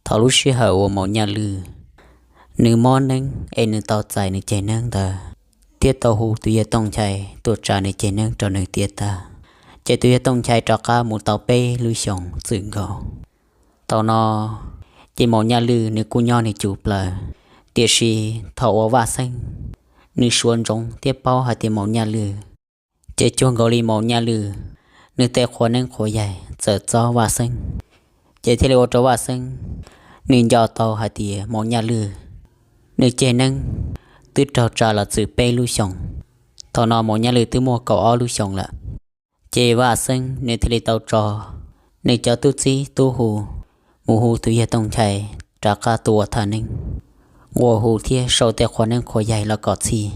Thaum lub sij hawm uas Maum Nyaj Lwj nws mob neeb es nws tau txais nws ceg neeb ntawd, thiab tau hu tus yawg Tooj Nchai tuaj tsa nws ceg neeb rau nws tiav tag, ces tus yawg Tooj Nchai rov qab mus tau peb lub xyoos txwm nkaus. Thaum no ces Maum Nyaj Lwj nws kuj nyob nws cum plaws, tiam sis thaum uas Vaj Xeeb nws suav ntsoov thiab paub hais tias Maum Nyaj Lwj, ces cuag nkaus li Maum Nyaj Lwj nws tej qhua neeb qhua yaig txawm txob Vaj Xeeb, ces thiaj li ua rau Vaj Xeeb nws nco tau hais tias Maum Nyaj Lwj nws ceg neeb twb raug tsa los txwm peb lub xyoos. Thaum no Maum Nyaj Lwj twb muaj kaum ob lub xyoos lawm. Ces Vaj Xeeb nws thiaj li tau tso nws cov tub txib tub hu mus hu tus yawg Tooj Nchai rov qab tuaj ua thaj neeb, ua hu thiab sau tej qhua neeb qhua yaig los kom txhij.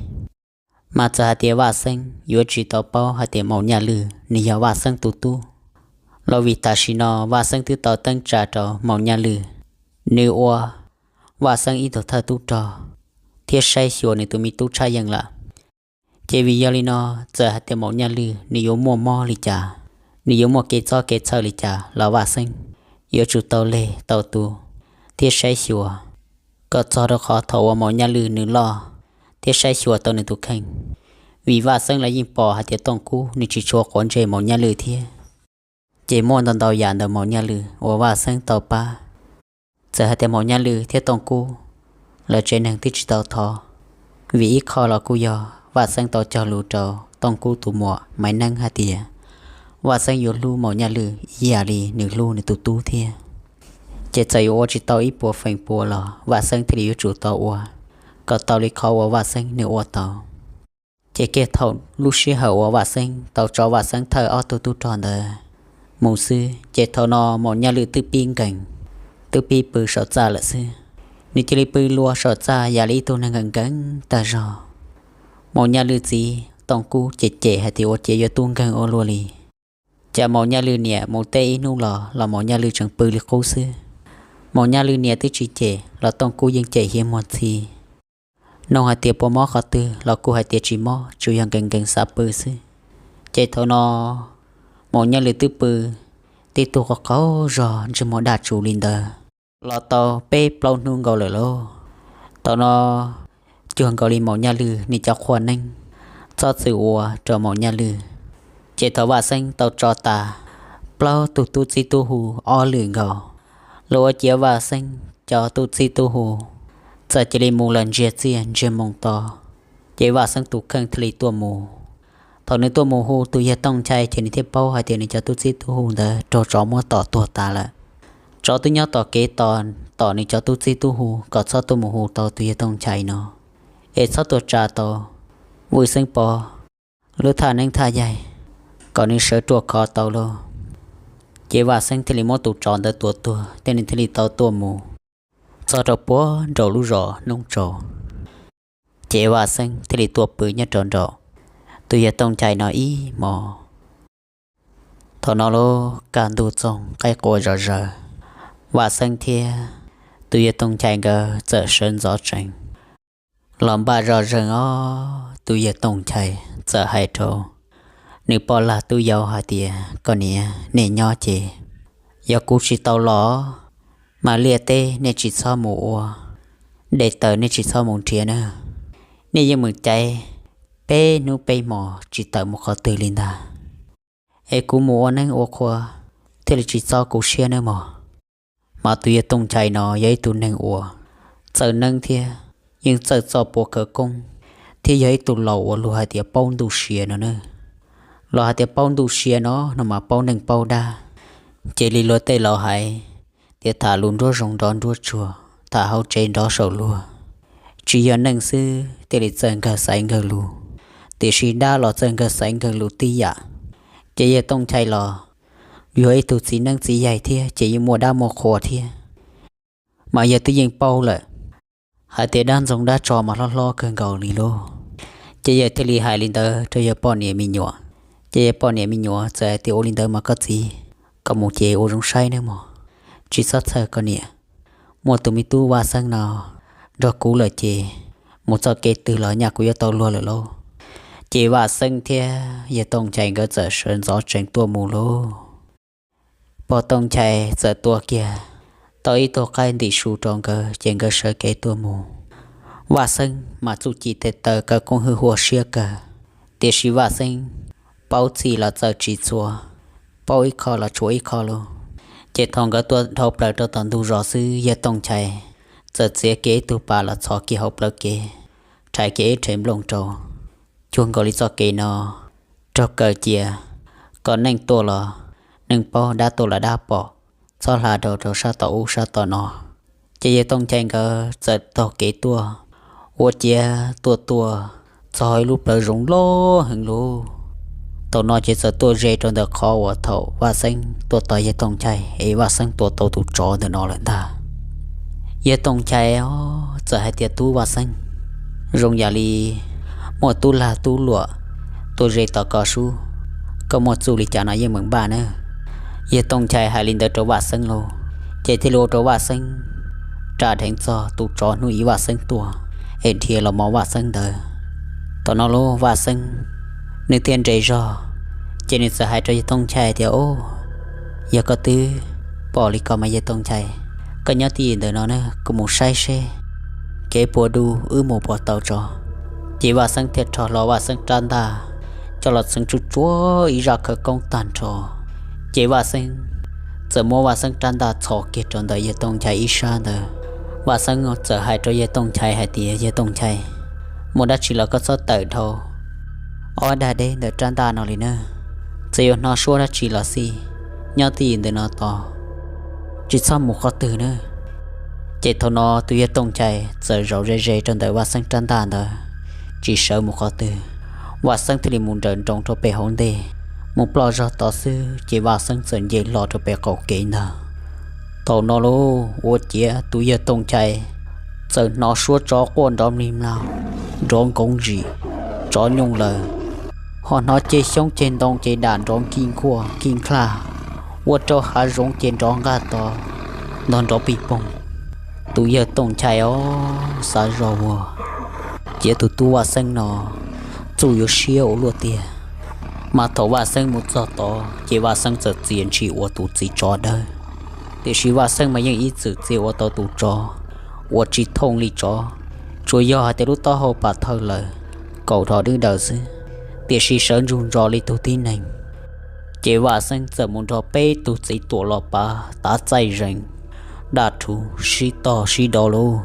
Mas txawm hais tias Vaj Xeeb yuav tsis tau paub hais tias Maum Nyaj Lwj nws yog Vaj Xeeb tus tub los vim tam sim no Vaj Xeeb twb tau teeb tsa rau Maum Nyaj Lwj, nws ua Vaj Xeeb ib tug thawj tub rog thiab saib xyuas nws tus me tub tshaj yeej lawm. Ces vim yog li no, txawm hais tias Maum Nyaj Lwj nws yuav muaj mob li cas, nws yuav muaj kev txob kev txhawj li cas los Vaj Xeeb yuav tsum tau leg tau tu thiab saib xyuas kom txog rau qhov thaum uas Maum Nyaj Lwj nws loj thiab saib xyuas tau nws tus kheej. Vim Vaj Xeeb los yeej pom hais tias Tooj Kub nws tsis tshua quav ntsej Maum Nyaj Lwj thiab. Ces muaj ntau ntau yam ntawm Maum Nyaj Lwj uas Vaj Xeeb tau pab. Txawm hais tias Maum Nyaj Lwj thiab Tooj Kub lawv tsev neeg twb tsis tau thov, vim ib qho los kuj yog Vaj Xeeb tau cog lus rau Tooj Kub tus muam Maiv Neeb hais tias Vaj Xeeb yuav hlub Maum Nyaj Lwj ib yam li nws hlub nws tus tub thiab. Ces txawm yuav ua tsis tau ib puas feem pua los Vaj Xeeb thiaj li yuav tsum tau ua kom tau li qhov uas Vaj Xeeb nws ua tau. Ces kiag thaum lub sij hawm uas Vaj Xeeb tau tso Vaj Xeeb thawj ob tug tub rog ntawd mus xwb, ces thaum no Maum Nyaj Lwj twb pib nkees, twb pib pw saum txaj lawm xwb. Nws cia li pw lua saum txaj yam li ib tug neeg nkees nkees tag zog. Maum Nyaj Lwj txiv Tooj Kub cem cem hais tias ua ciav yuav tub nkeeg ua luaj li. Cas Maum Nyaj Lwj niam mus teb ib hnub los los Maum Nyaj Lwj tseem pw li qub xwb. Maum Nyaj Lwj niam twb tsis cem los Tooj Kub yeej cem hiav muag ntxhi. Nug hais tias puas mob qhov twg los kuj hais tias tsis mob, tsuas yog nkees nkees xav pw xwb. Ces thaum no Maum Nyaj Lwj twb pw tib tug qaug qaug zog ntsej muag daj tsuv li ntawd los tau peb plaub hnub nkaus lawm lauj. Thaum no cuag nkaus li Maum Nyaj Lwj nws cov qhua neeb txhob txwm ua rau Maum Nyaj Lwj. Ces thaum Vaj Xeeb tau tso tas plaub tug tub txib tub hu ob lwm nkaus, los ua ciav Vaj Xeeb cov tub txib tub hu txawm cia li mus lawm ntsiag txiaj ntsiag moo to. Ces Vaj Xeeb tus kheej thiaj li tuaj mus. Thaum nws tuaj mus hu tus yawg Tooj Nchai ces nws thiaj paub hais tias nws cov tub txib tub hu ntawd raug tsov muab tom tuag tas lawm. Tsov twb nyob tom kev tos tom nws cov tub txib tub hu kom txhob tuaj mus hu tau tus yawg Tooj Nchai no, es txhob tuaj tsa tau Vwj Xeeb Pov lub thaj neeb thaj yaig kom nws sawv ruaj khov tau lauj. Ces Vaj Xeeb thiaj li muab tus tsov ntawd tua tuag thiab nws thiaj li tau tuaj mus txog rau puag nraum lub zos Hnub Tsaus. Ces Vaj Xeeb thiaj li tuaj pw nyob rau nraum tus yawg Tooj Nchai no ib hmos. Thaum no lub kaj ntug txoog qaib qua zom zaws, Vaj Xeeb thiab tus yawg Tooj Nchai nkawd txawm sawv ntxov tsees los npaj zoj zeeg os. Tus yawg Tooj Nchai txawm hais rau nws poj lag tub yau hais tias, koj niam, nej nyob ces yog kuv tsis tau los mas liaj teb nej tsis txhob mus ua, dej taws nej tsis txhob mus nrhiav na. Nej yeej meem caiv peb hnub peb hmos tsis tawm mus qhov twg li ntag, es kuv mus ua neeb ua qhua thiaj li tsis txob kuv siab nawb mog. Mas tus yawg Tooj Nchai no yog ib tug neeg uas txawj neeb thiab yeej txawj txoj puav khawv koob, thiab yog ib tug laus uas luag hais tias paub ntuj sia no na. Los hais tias paub ntuj sia no no mas paub neej paub dab. Ces li luag tej laus hais tias tham lus nruab zoov nrov nruab tsuag, tham hauv tsev nrov saum luag. Tsis yog neeg xwb thiaj li txawj nkawg xaiv nkawg lus, tiam sis dab los txawj nkawg xaiv nkawg lus tib yam. Ces yawg Tooj Nchai los yog ib tug txiv neeb txiv yaig thiab ces yeej muaj dab muaj qhua thiab. Mas yawg twb yeej paub lawm hais tias dab ntxoog dab tso mas hlob hlob kawg nkaus li lauj. Ces yawg thiaj li hais li ntawd rau yawg poj niam me nyuam. Ces yawg poj niam me nyuam txawm hais tias, ua li ntawd mas koj txiv, koj mus ces ua zoo saib nawb mog, tsis txhob txhawj koj niam. Muaj tus me tub Vaj Xeeb no nrog kuv lawm ces mus txoj kev twg los nyaj kuv yuav tau luag lawm lauj. Ces Vaj Xeeb thiab yawg Tooj Nchai nkawd txawm sawv ntxov tsees tuaj mus lauj. Pog Tooj Nchai txawm tua kiag tau ib tug qaib ntim su rau nkawd ces nkawd sawv kev tuaj mus. Vaj Xeeb mas txuj ci tes taw khawv koob hwj huaj siab kawg, tiam sis Vaj Xeeb paub txhij los txawj tsis txhua, paub ib qho los tshuav ib qho lauj. Ces thaum nkawd tuaj dhau plaws rau tom ntug zos xwb, yawg Tooj Nchai txawm txiav kiag ib tug pas los txhos kiag hauv plawv kev, rhais kiag ib rhe nplooj rau. Cuag nkaus li txoj kev no raug kaw cia, kom neeg tuaj los neeg paub, dab tuaj los dab pom, txhob hla dhau rau sab tom ub sab tom no. Ces yawg Tooj Nchai nkawd txawm taug kev tuaj, ua ciav tuaj tuaj txog ib lub plawv zoov loj heev lauj. Thaum no ces txawm tuaj ze rau ntawm qhov uas thaum Vaj Xeeb tuaj tos yawg Tooj Nchai es Vaj Xeeb tua tau tus tsov ntawm no lawm ntag. Yawg Tooj Nchai txawm hais tias, Tub Vaj Xeeb, zoo yam li muaj tub lag tub luam tuaj ze tos koj sub, koj muaj txuj li cas no yeej meem npaj nawb. Yawg Tooj Nchai hais li ntawd rau Vaj Xeeb lauj, ces thiaj li ua rau Vaj Xeeb ras dheev txog tus tsov hnub ib Vaj Xeeb tuaj es dhia los mos Vaj Xeeb ntawd. Thaum no lauj, Vaj Xeeb nws thiaj nres zog, ces nws txawm hais rau yawg Tooj Nchai tias, Au, yog koj twb pom li ko mas yawg Tooj Nchai, koj nyob twj ywm ntawm no na, kuv mus saib seb kev puas du wb mus puas tau tso. Ces Vaj Xeeb thiaj rho hlo Vaj Xeeb rab ntaj coj los txheev tsuj tsuav ib zaj khawv koob tag nrho. Ces Vaj Xeeb txawm muab Vaj Xeeb rab ntaj txhos kiag rau ntawm yawg Tooj Nchai ib sab ntawd. Vaj Xeeb txawm hais rau yawg Tooj Nchai hais tias, Yawg Tooj Nchai, muaj dab tsi los koj txhob tawm dhau ob dag deb ntawm rab ntaj no li na. Txawm yuav hnov suab dab tsi los xij, nyob twj ywm ntawm no tos, tsis txhob mus qhov twg na. Ces thaum no tus yawg Tooj Nchai txawm zaum ze ze rau ntawm Vaj Xeeb rab ntaj ntawd, tsis sawv mus qhov twg. Vaj Xeeb thiaj li mus nrawm nroos rau pem hauv ntej, mus ploj zog tod xwb ces Vaj Xeeb txawm nce hlo rau pem qaum kev ntag. Thaum no lauj, ua ciav tus yawg Tooj Nchai txawm hnov suab tsov quaj nrov mlig mlaug, nrov nkoov zim, tsov nyooj lawm, ho hnov ceg xyoob ceg ntoo ces dam nrov nkij nkuaj nkij nklaj, ua rau hav zoov ces nrov nqaj to, ntog nrov pig poog. Tus yawg Tooj Nchai os xav zog ua ciav tus tub Vaj Xeeb no txuj yuav siab ua luaj tiag. Mas thaum Vaj Xeeb mus txog tod ces Vaj Xeeb txawm txia ntshis ua tus txiv tsov dawb. Tiam sis Vaj Xeeb mas yeej ib txwm txia ua tau tus tsov uas tsis thooj li tsov, tsuas yog hais tias lub taub hau pas thawj lawm, kaum hlo dwb daws xwb, tiam sis sawv ntsug ntso li tus tib neeg. Ces Vaj Xeeb txawm mus nrog peb tug txiv tuam los pav tav txaij zees, daj rhuv sib tog sib do lauj.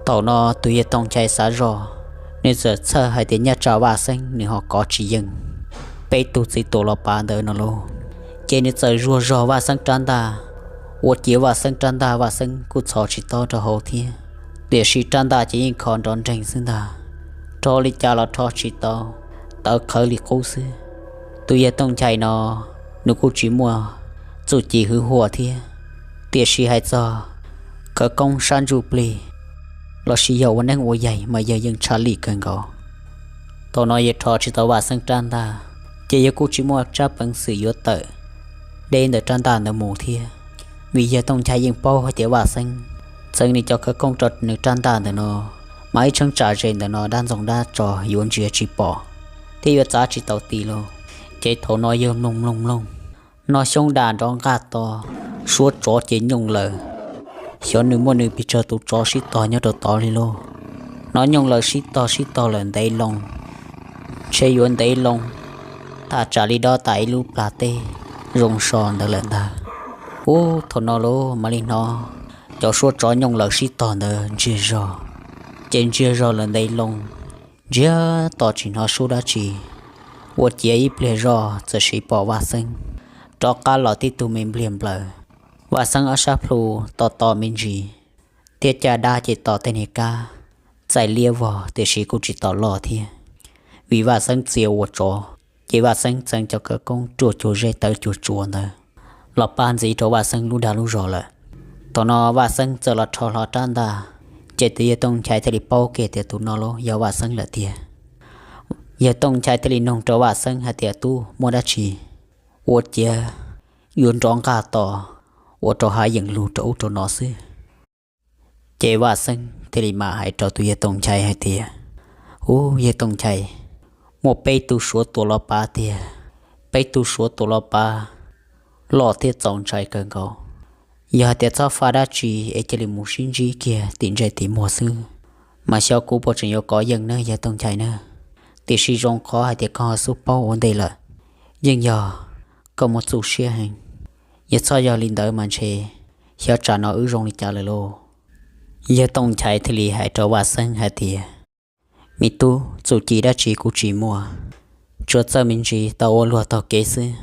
Thaum no tus yawg Tooj Nchai xav zog, nws txawm txhawj hais tias nyaj tsa Vaj Xeeb nws ho kov tsis yeej peb tug txiv tuam los pav ntawd no lauj. Ces nws txawm zuag zog Vaj Xeeb rab ntaj, ua ciav Vaj Xeeb rab ntaj Vaj Xeeb kuj txhos tsis tob rau hauv thiab, tiam sis rab ntaj ces yeej kho nrov nreeg xwb ntag. Rho li cas los rho tsis tau, tawv qhawv li qub xwb. Tus yawg Tooj Nchai no nws kuj tsis muaj txuj ci hwv huaj thiab, tiam sis hais txog khawv koob sab ntsuj plig lossis yog ua neeb ua yaig mas yawg yeej tshaj lij kawg nkaus. Thaum no yawg rho tsis tau Vaj Xeeb rab ntaj, ces yawg kuj tsis muaj tsab peev xwm yuav tawm deb ntawm rab ntaj ntawd mus thiab, vim yawg Tooj Nchai yeej paub hais tias Vaj Xeeb txheev nws cov khawv koob rau nws rab ntaj ntawm no, mas ib cheeb tsam ze ntawm no dab ntxoog dab tso yuav ntsia tsis pom thiab yuav txav tsis tau ti lauj. Ces thaum no yawg mloog mloog mloog, hnov xyoob dam nrov nqaj to, suab tsov ces nyooj lawm. Xyov nws muaj nws pes tsawg tus tsov sib tog nyob rau tod li lauj. Hnov nyooj lawm sib tog sib tog lawm ntev loo, ntshe yuav ntev loo, thaj tsam li dob tas ib lub plag teb zoo so ntawd lawm ntag. Ub, thaum no lauj mam li hnov cov suab tsov nyooj lawm sib tog ntawd ntsiag zog, ces ntsiag zog lawm ntev loo, ntsiag to tsis hnov suab dab tsi. Ua ciav ib pliag zoj txawm sim pom Vaj Xeeb rov qab los tib tug me npliag nplaws. Vaj Xeeb ob sab plhu to to me ntsis, thiab caj dab ces tos tej niag kab txaij liab vog, tiam sis kuj tsis tau loj thiab. Vim Vaj Xeeb txia ua tsov, ces Vaj Xeeb txheev cov khawv koob ruaj cuag zeb tawv cuag tsua ntawd los pab ntxiv rau Vaj Xeeb lub dag lub zog lawm. Thaum no Vaj Xeeb txawm los rho hlo rab ntaj, ces tus yawg Tooj Nchai thiaj li paub kiag tias tus no lauj yog Vaj Xeeb lawm tiag. Yawg Tooj Nchai thiaj li nug rau Vaj Xeeb hais tias, Tub, muaj dab tsi ua ciav yuav nrov nqaj to ua rau hav yeem lug rau ub rau no xwb? Ces Vaj Xeeb thiaj li mam hais rau tus yawg Tooj Nchai hais tias, Ub, yawg Tooj Nchai, muaj peb tug suav tuam los pav tiag, peb tug suav tuam los pav loj thiab txaus ntshai kawg nkaus. Yog hais tias txhob faj dab tsi es cia li mus sib ntsib kiag tim ntsej tim muag xwb, mas xyov kuv puas tseem yuav kov yeej nawb yawg Tooj Nchai nawb. Tiam sis zoo qhov hais tias koj ho xub paub ua ntej lawm, yeej yog koj muaj txuj siab heev. Yog txhob yog li ntawd mas ntshe xyov tsam no wb zoo li cas lawm lauj. Yawg Tooj Nchai thiaj li hais rau Vaj Xeeb hais tias, me tub, txuj ci dab tsi kuv tsis muaj, tsuas txawj me ntsis tau ua luag taug kev xwb.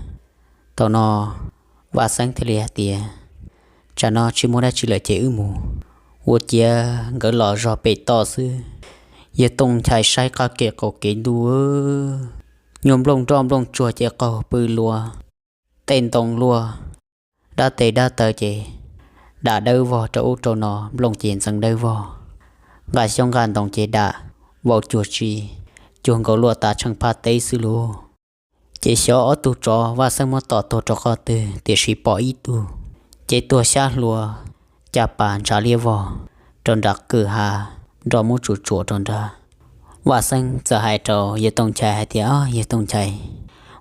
Thaum no Vaj Xeeb thiaj li hais tias, tsam no tsis muaj dab tsi lawm ces wb mus. Ua ciav nkawd los zog pem toj xwb, yawg Tooj Nchai saib qab kev qaum kev ntuj, nyuag nplooj nroj nplooj tsuag ces qaug pw luas, tej ntoo luaj, dab tes dab taw ces dam dawb vog rau ub rau no, nplooj ces ntxeev dawb vog, nqa xyoob nqa ntoo ces dam vau cuag tsi, cuag nkaus luaj tav tsheej phaj teb xwb lauj. Ces xyov ob tug tsov Vaj Xeeb muab tom tuag rau qhov twg, tiam sis pom ib tug ces tuag xyab hlua, caj pas ntshav liab vog rau nram kwj ha, nroj muab tsuam tsuam rau nrad. Vaj Xeeb txawm hais rau yawg Tooj Nchai hais tias, yawg Tooj Nchai,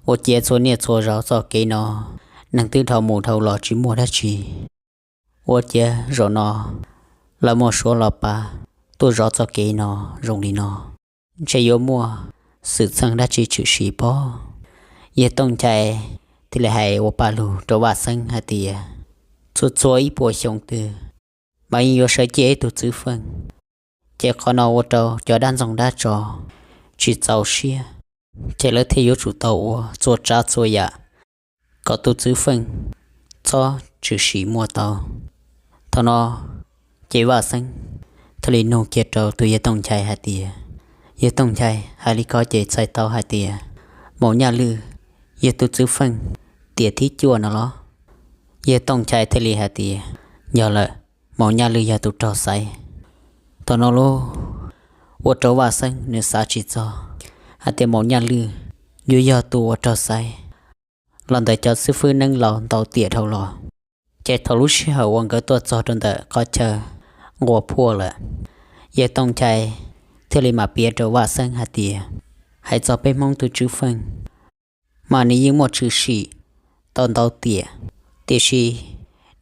ua ciav txhua niaj txhua zaus txoj kev no neeg twb dhau mus dhau los tsis muaj dab tsi. Ua ciav zaum no lawv muaj suav los pav tuaj zov txoj kev no zoo li no, ntshe yuav muaj xwm txheej dab tsi tshwm sim pob. Yawg Tooj Nchai thiaj li hais ua paj lug rau Vaj Xeeb hais tias, txhua txhua ib puas xyoo twg mas yeej yuav sawv ciaj ib tug txwv feej. Ces qhov no ua rau cov dab ntxoog dab tsov tsis txaus siab, ces lawv thiaj yuav tsum tau ua txhua tsav txhua yam kom tus txwv feej txhob tshwm sim muaj tau. Thaum no ces Vaj Xeeb thiaj li nug kiag rau tus yawg Tooj Nchai hais tias, yawg Tooj Nchai, hais li ko ces txhais tau hais tias Maum Nyaj Lwj yog tus txwv feej tiam thib cuaj no los? Yawg Tooj Nchai thiaj li hais tias, yog lawm, Maum Nyaj Lwj yog tus raug xaiv. Thaum no lauj, ua rau Vaj Xeeb nws xav tsis txog hais tias Maum Nyaj Lwj yuav yog tus uas raug xaiv los ntawm cov xib fwb neeb laus ntaus tiam dhau los. Ces thaum lub sij hawm uas nkawd tuaj txog rau ntawm qhov chaw nquas phuaj lawm, yawg Tooj Nchai thiaj li mam piav rau Vaj Xeeb hais tias, hais txog peb Hmoob tus txwv feej mas nws yeej muaj tshwm sim tau ntaus tiam, tiam sis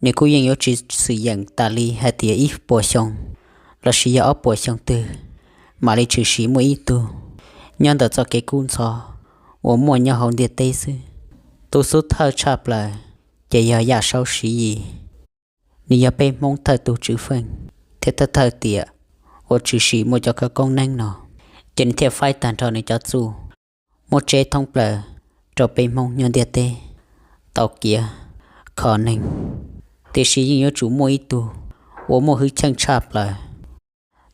nws kuj yeej yuav tsis xwm yeem tas li hais tias ib puas xyoo lossis yog ob puas xyoo twg mam li tshwm sim muaj ib tug nyob ntawm txoj kev kub ntxhov uas muaj nyob hauv ntiaj teb xwb. Tus xub thawj tshaj plaws ces yog Yaj Saub Siv Yis, nws yog peb Hmoob thawj tus txwv feej thiab thawj thawj tiam uas tshwm sim muaj cov khawv koob neeb no, ces nws thiaj faib tag nrho nws cov txuj muab tseb thoob plaws rau peb Hmoob nyob ntiaj teb tau kiav kho neeg. Tiam sis yeej yuav tsum muaj ib tug uas muaj hwj chim tshaj plaws.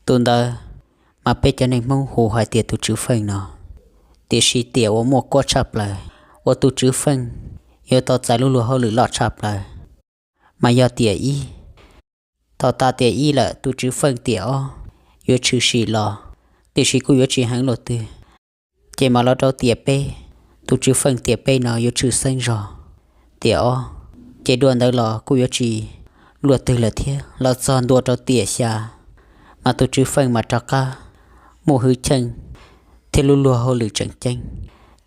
Tus ntawd mas peb cov neeg Hmoob hu hais tias tus txwv feej no. Tiam sis tiam uas muaj kuab tshaj plaws uas tus txwv feej yuav tau txais lub luag hauj lwm loj tshaj plaws mas yog tiam ib. Thaum tas tiam ib lawm, tus txwv feej tiam ob yuav tshwm sim los, tiam sis kuj yuav tsis heev luaj twg. Ces mas los rau tiam peb, tus txwv feej tiam peb no yuav tshwm xeeb zog tiam ob, ces dua ntawd los kuj yuav tsis luaj twg lawm thiab. Los txog ntua rau tiam xya, mas tus txwv feej mas rov qab muaj hwj chim thiab lub luag hauj lwm tseem ceeb,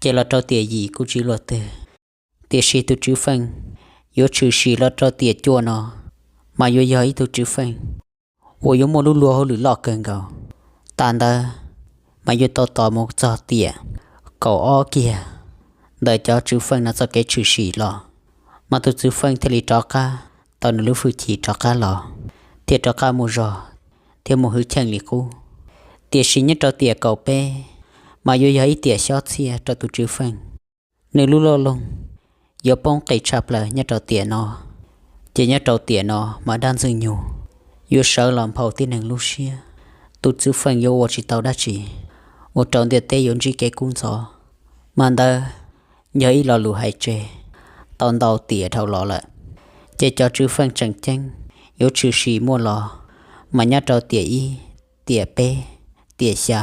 ces los rau tiam yim kuj tsis luaj twg. Tiam sis tus txwv feej yuav tshwm sim los rau tiam cuaj no mas yuav yog ib tug txwv feej uas yuav muaj lub luag hauj lwm loj kawg nkaus. Tas ntawd mas yuav tau tos mus txog tiam kaum ob kiag ntawm cov txwv feej no txoj kev tshwm sim los, mas tus txwv feej thiaj li rov qab tau nws lub hwj chim rov qab los, thiaj rov qab muaj zog thiab muaj hwj chim li qub. Tiam sis nyob rau tiam kaum peb mas yuav yog ib tiam xyob txhiaj rau tus txwv feej. Nws lub loj loog yuav poob qis tshaj plaws nyob rau tiam no, ces nyob rau tiam no mas dab ntxwg nyoog yuav sawv los nphau tib neeg lub siab. Tus txwv feej yuav ua tsis tau dab tsi, ua rau ntiaj teb yuav ntsib kev kub ntxhov. Mas ntawd yog ib lo lus hais tseg tau ntau tiam dhau los lawm, ces cov txwv feej tseem ceeb yuav tshwm sim muaj los mas nyob rau tiam ib, tiam peb, tiam xya,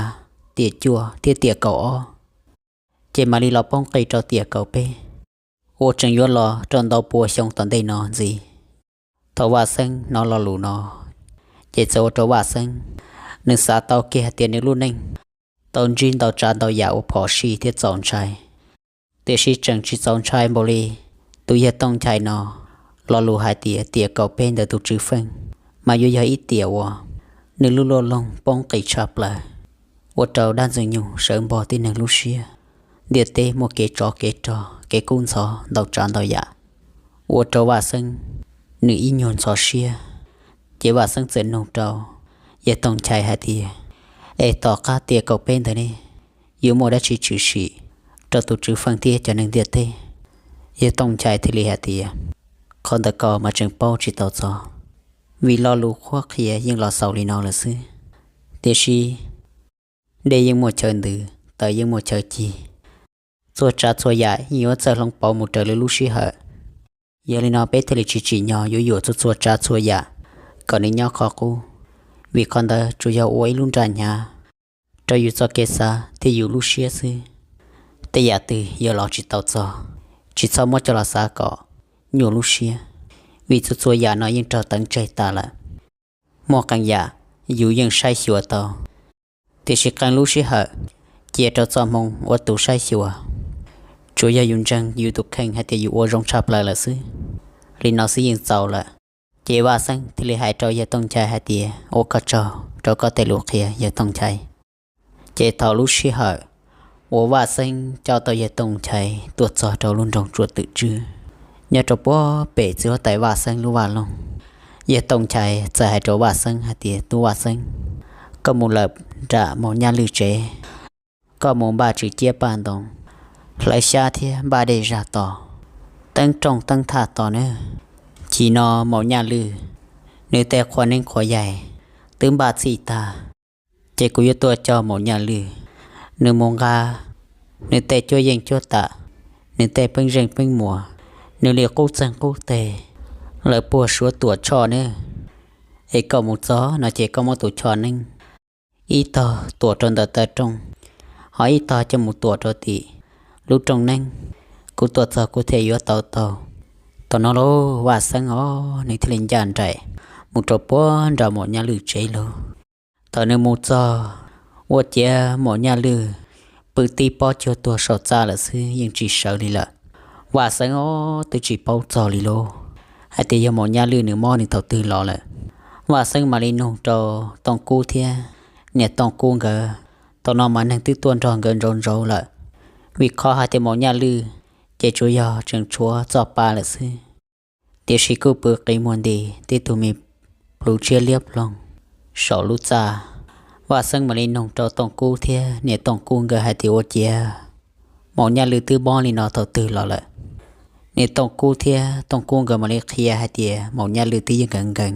tiam cuaj thiab tiam kaum ob, ces mam li los poob qis rau tiam kaum peb, uas tseem yuav los rau ntau pua xyoo tom ntej no ntxiv. Thaum Vaj Xeeb hnov lo lus no, ces txawm ua rau Vaj Xeeb nws xav tau kiag hais tias nws lub neej tau ntsib ntau tsav ntau yam uas phom sij thiab txaus ntshai, tiam sis tseem tsis txaus ntshai npaum li tus yawg Tooj Nchai no Lo lus hais tias tiam kaum peb ntawm tus Tswv Feej mas yuav yog ib tiam uas nws lub luaj loog poob qis tshaj plaws, ua rau dab Ntxwg Nyoog sawv npog tib neeg lub siab. Ntiaj teb muaj kev tsov kev rog, kev kub ntxhov ntau tsav ntau yam, ua rau Vaj Xeeb nws ib nyuag ntxhov siab. Ces Vaj Xeeb txawm nug rau Yawg Tooj Nchai hais tias, Es tom qab tiam kaum peb ntawd ne, yuav muaj dab tsi tshwm sim rau tus Tswv Feej thiab cov neeg ntiaj teb? Yawg Tooj Nchai thiaj li hais tias, Qhov ntawd koj mas tseem paub tsis tau txog, vim lo lus qhuab qhia yeej los xaus li no lawm xwb. Tiam sis dej yeej muaj chaw ntws, taws yeej muaj chaw cig, txhua tsav txhua yam yeej yuav txawj hloov pauv mus raws li lub sij hawm. Yog li no peb thiaj li tsis tsim nyog yuav yuam txhua txhua tsav txhua yam kom nws nyob qhov qub, vim qhov ntawd tsuas yog ua ib lub nra hnyav rau yus txoj kev xav thiab yus lub siab xwb. Tej yam twg yog los tsis tau txog, tsis txhob muab coj los xav kom nyuaj lub siab, vim txhua txhua yam no yeej raug teev tseg tas lawm. Muaj qee yam yus yeej saib xyuas tau, tiam sis qee lub sij hawm cia rau txoj hmoo ua tus saib xyuas. Tsuas yog yus ntseeg yus tus kheej hais tias yus ua zoo tshaj plaws lawm xwb, li no xwb yeej txaus lawm. Ces Vaj Xeeb thiaj li hais rau Yawg Tooj Nchai hais tias, Ua koj tsaug rau koj tej lus qhia, Yawg Tooj Nchai. Ces thaum lub sij hawm uas Vaj Xeeb coj tau Yawg Tooj Nchai tuaj txog rau lub nroog Tsuas Twm Tswb, nyob rau puag pem txiv huab tais Vaj Xeeb lub vaj loog, Yawg Tooj Nchai txawm hais rau Vaj Xeeb hais tias, Tub Vaj Xeeb, koj mus lawm nram Maum Nyaj Lwj tsev, koj mus npaj tswm ciab paj ntoos, hlawv xyab thiab npaj dej zaj tos, teeb rooj teeb thaj tos nawb. Chim no Maum Nyaj Lwj nws tej qhua neeb qhua yaig twb npaj txhij tag, ces kuv yuav tuaj coj Maum Nyaj Lwj nws mus nqa nws tej cuab yeej cuab tam, nws tej peeb zeej peeb muas, nws li qub txeeg qub teg, lawv puag Suav Tuam Tshoj nawb. Es koj mus txog no ces koj muab tus choj neeb ib tog tuam rau ntawm taw rooj, ho ib tog coj mus tuam rau tim lub rooj neeb. Kuv tuaj txog kuv thiaj yuav tau taug. Thaum no lauj, Vaj Xeeb os nws thiaj li ncaj nraim mus rau puag nram Maum Nyaj Lwj tsev lauj. Thaum nws mus txog, ua ciav Maum Nyaj Lwj pw tib pob cuag tuag saum txaj lawm xwb, yeej tsis sawv li lawm. Vaj Xeeb os twb tsis paub txog li lauj, hais tias yog Maum Nyaj Lwj nws mob nws thaum twg los lawm. Vaj Xeeb mam li nug rau Tooj Kub thiab niam Tooj Kub nkawd, thaum no mas neeg twb tuaj nrog nkawd ntsauv ntsauv lawm, vim qhov hais tias Maum Nyaj Lwj ces tsuas yog tseem tshuav txoj pa lawm xwb. Tiam sis kuj pw qis muag nti tib tug me plhu tshiab liab ploog saum lub txaj. Vaj Xeeb mam li nug rau Tooj Kub thiab niam Tooj Kub nkawd hais tias, Ua ciav Maum Nyaj Lwj twb mob li no thaum twg los lawm? Niam Tooj Kub thiab Tooj Kub nkawd mam li qhia hais tias Maum Nyaj Lwj twb yeej nkees nkees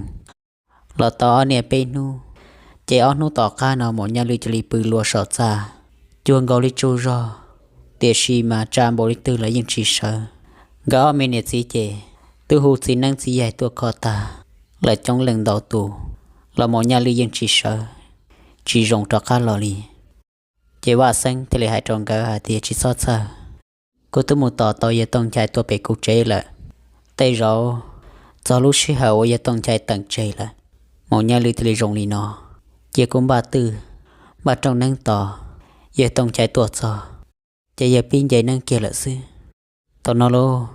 los tau ob niaj peb hnub, ces ob hnub tom qab no Maum Nyaj Lwj cia li pw lua saum txaj cuag nkaus li tsaug zog, tiam sis mas tsa npaum li twg los yeej tsis sawv. Nkawd ob me niam txiv ces twb hu txiv neeb txiv yaig tuaj kho tag lawm coob leej ntau tus, los Maum Nyaj Lwj yeej tsis sawv, tsis zoo rov qab los li. Ces Vaj Xeeb thiaj li hais rau nkawd hais tias, Tsis txhob txhawj, kuv twb mus tos tau Yawg Tooj Nchai tuaj pem kuv tsev lawm. Tej zaum txog lub sij hawm uas Yawg Tooj Nchai teem tseg lawm, Maum Nyaj Lwj thiaj li zoo li no. Cia kuv npaj twj npaj rooj neeb tos, Yawg Tooj Nchai tuaj txog ces yawg pib nce neeb kiag lawm xwb. Thaum no lauj,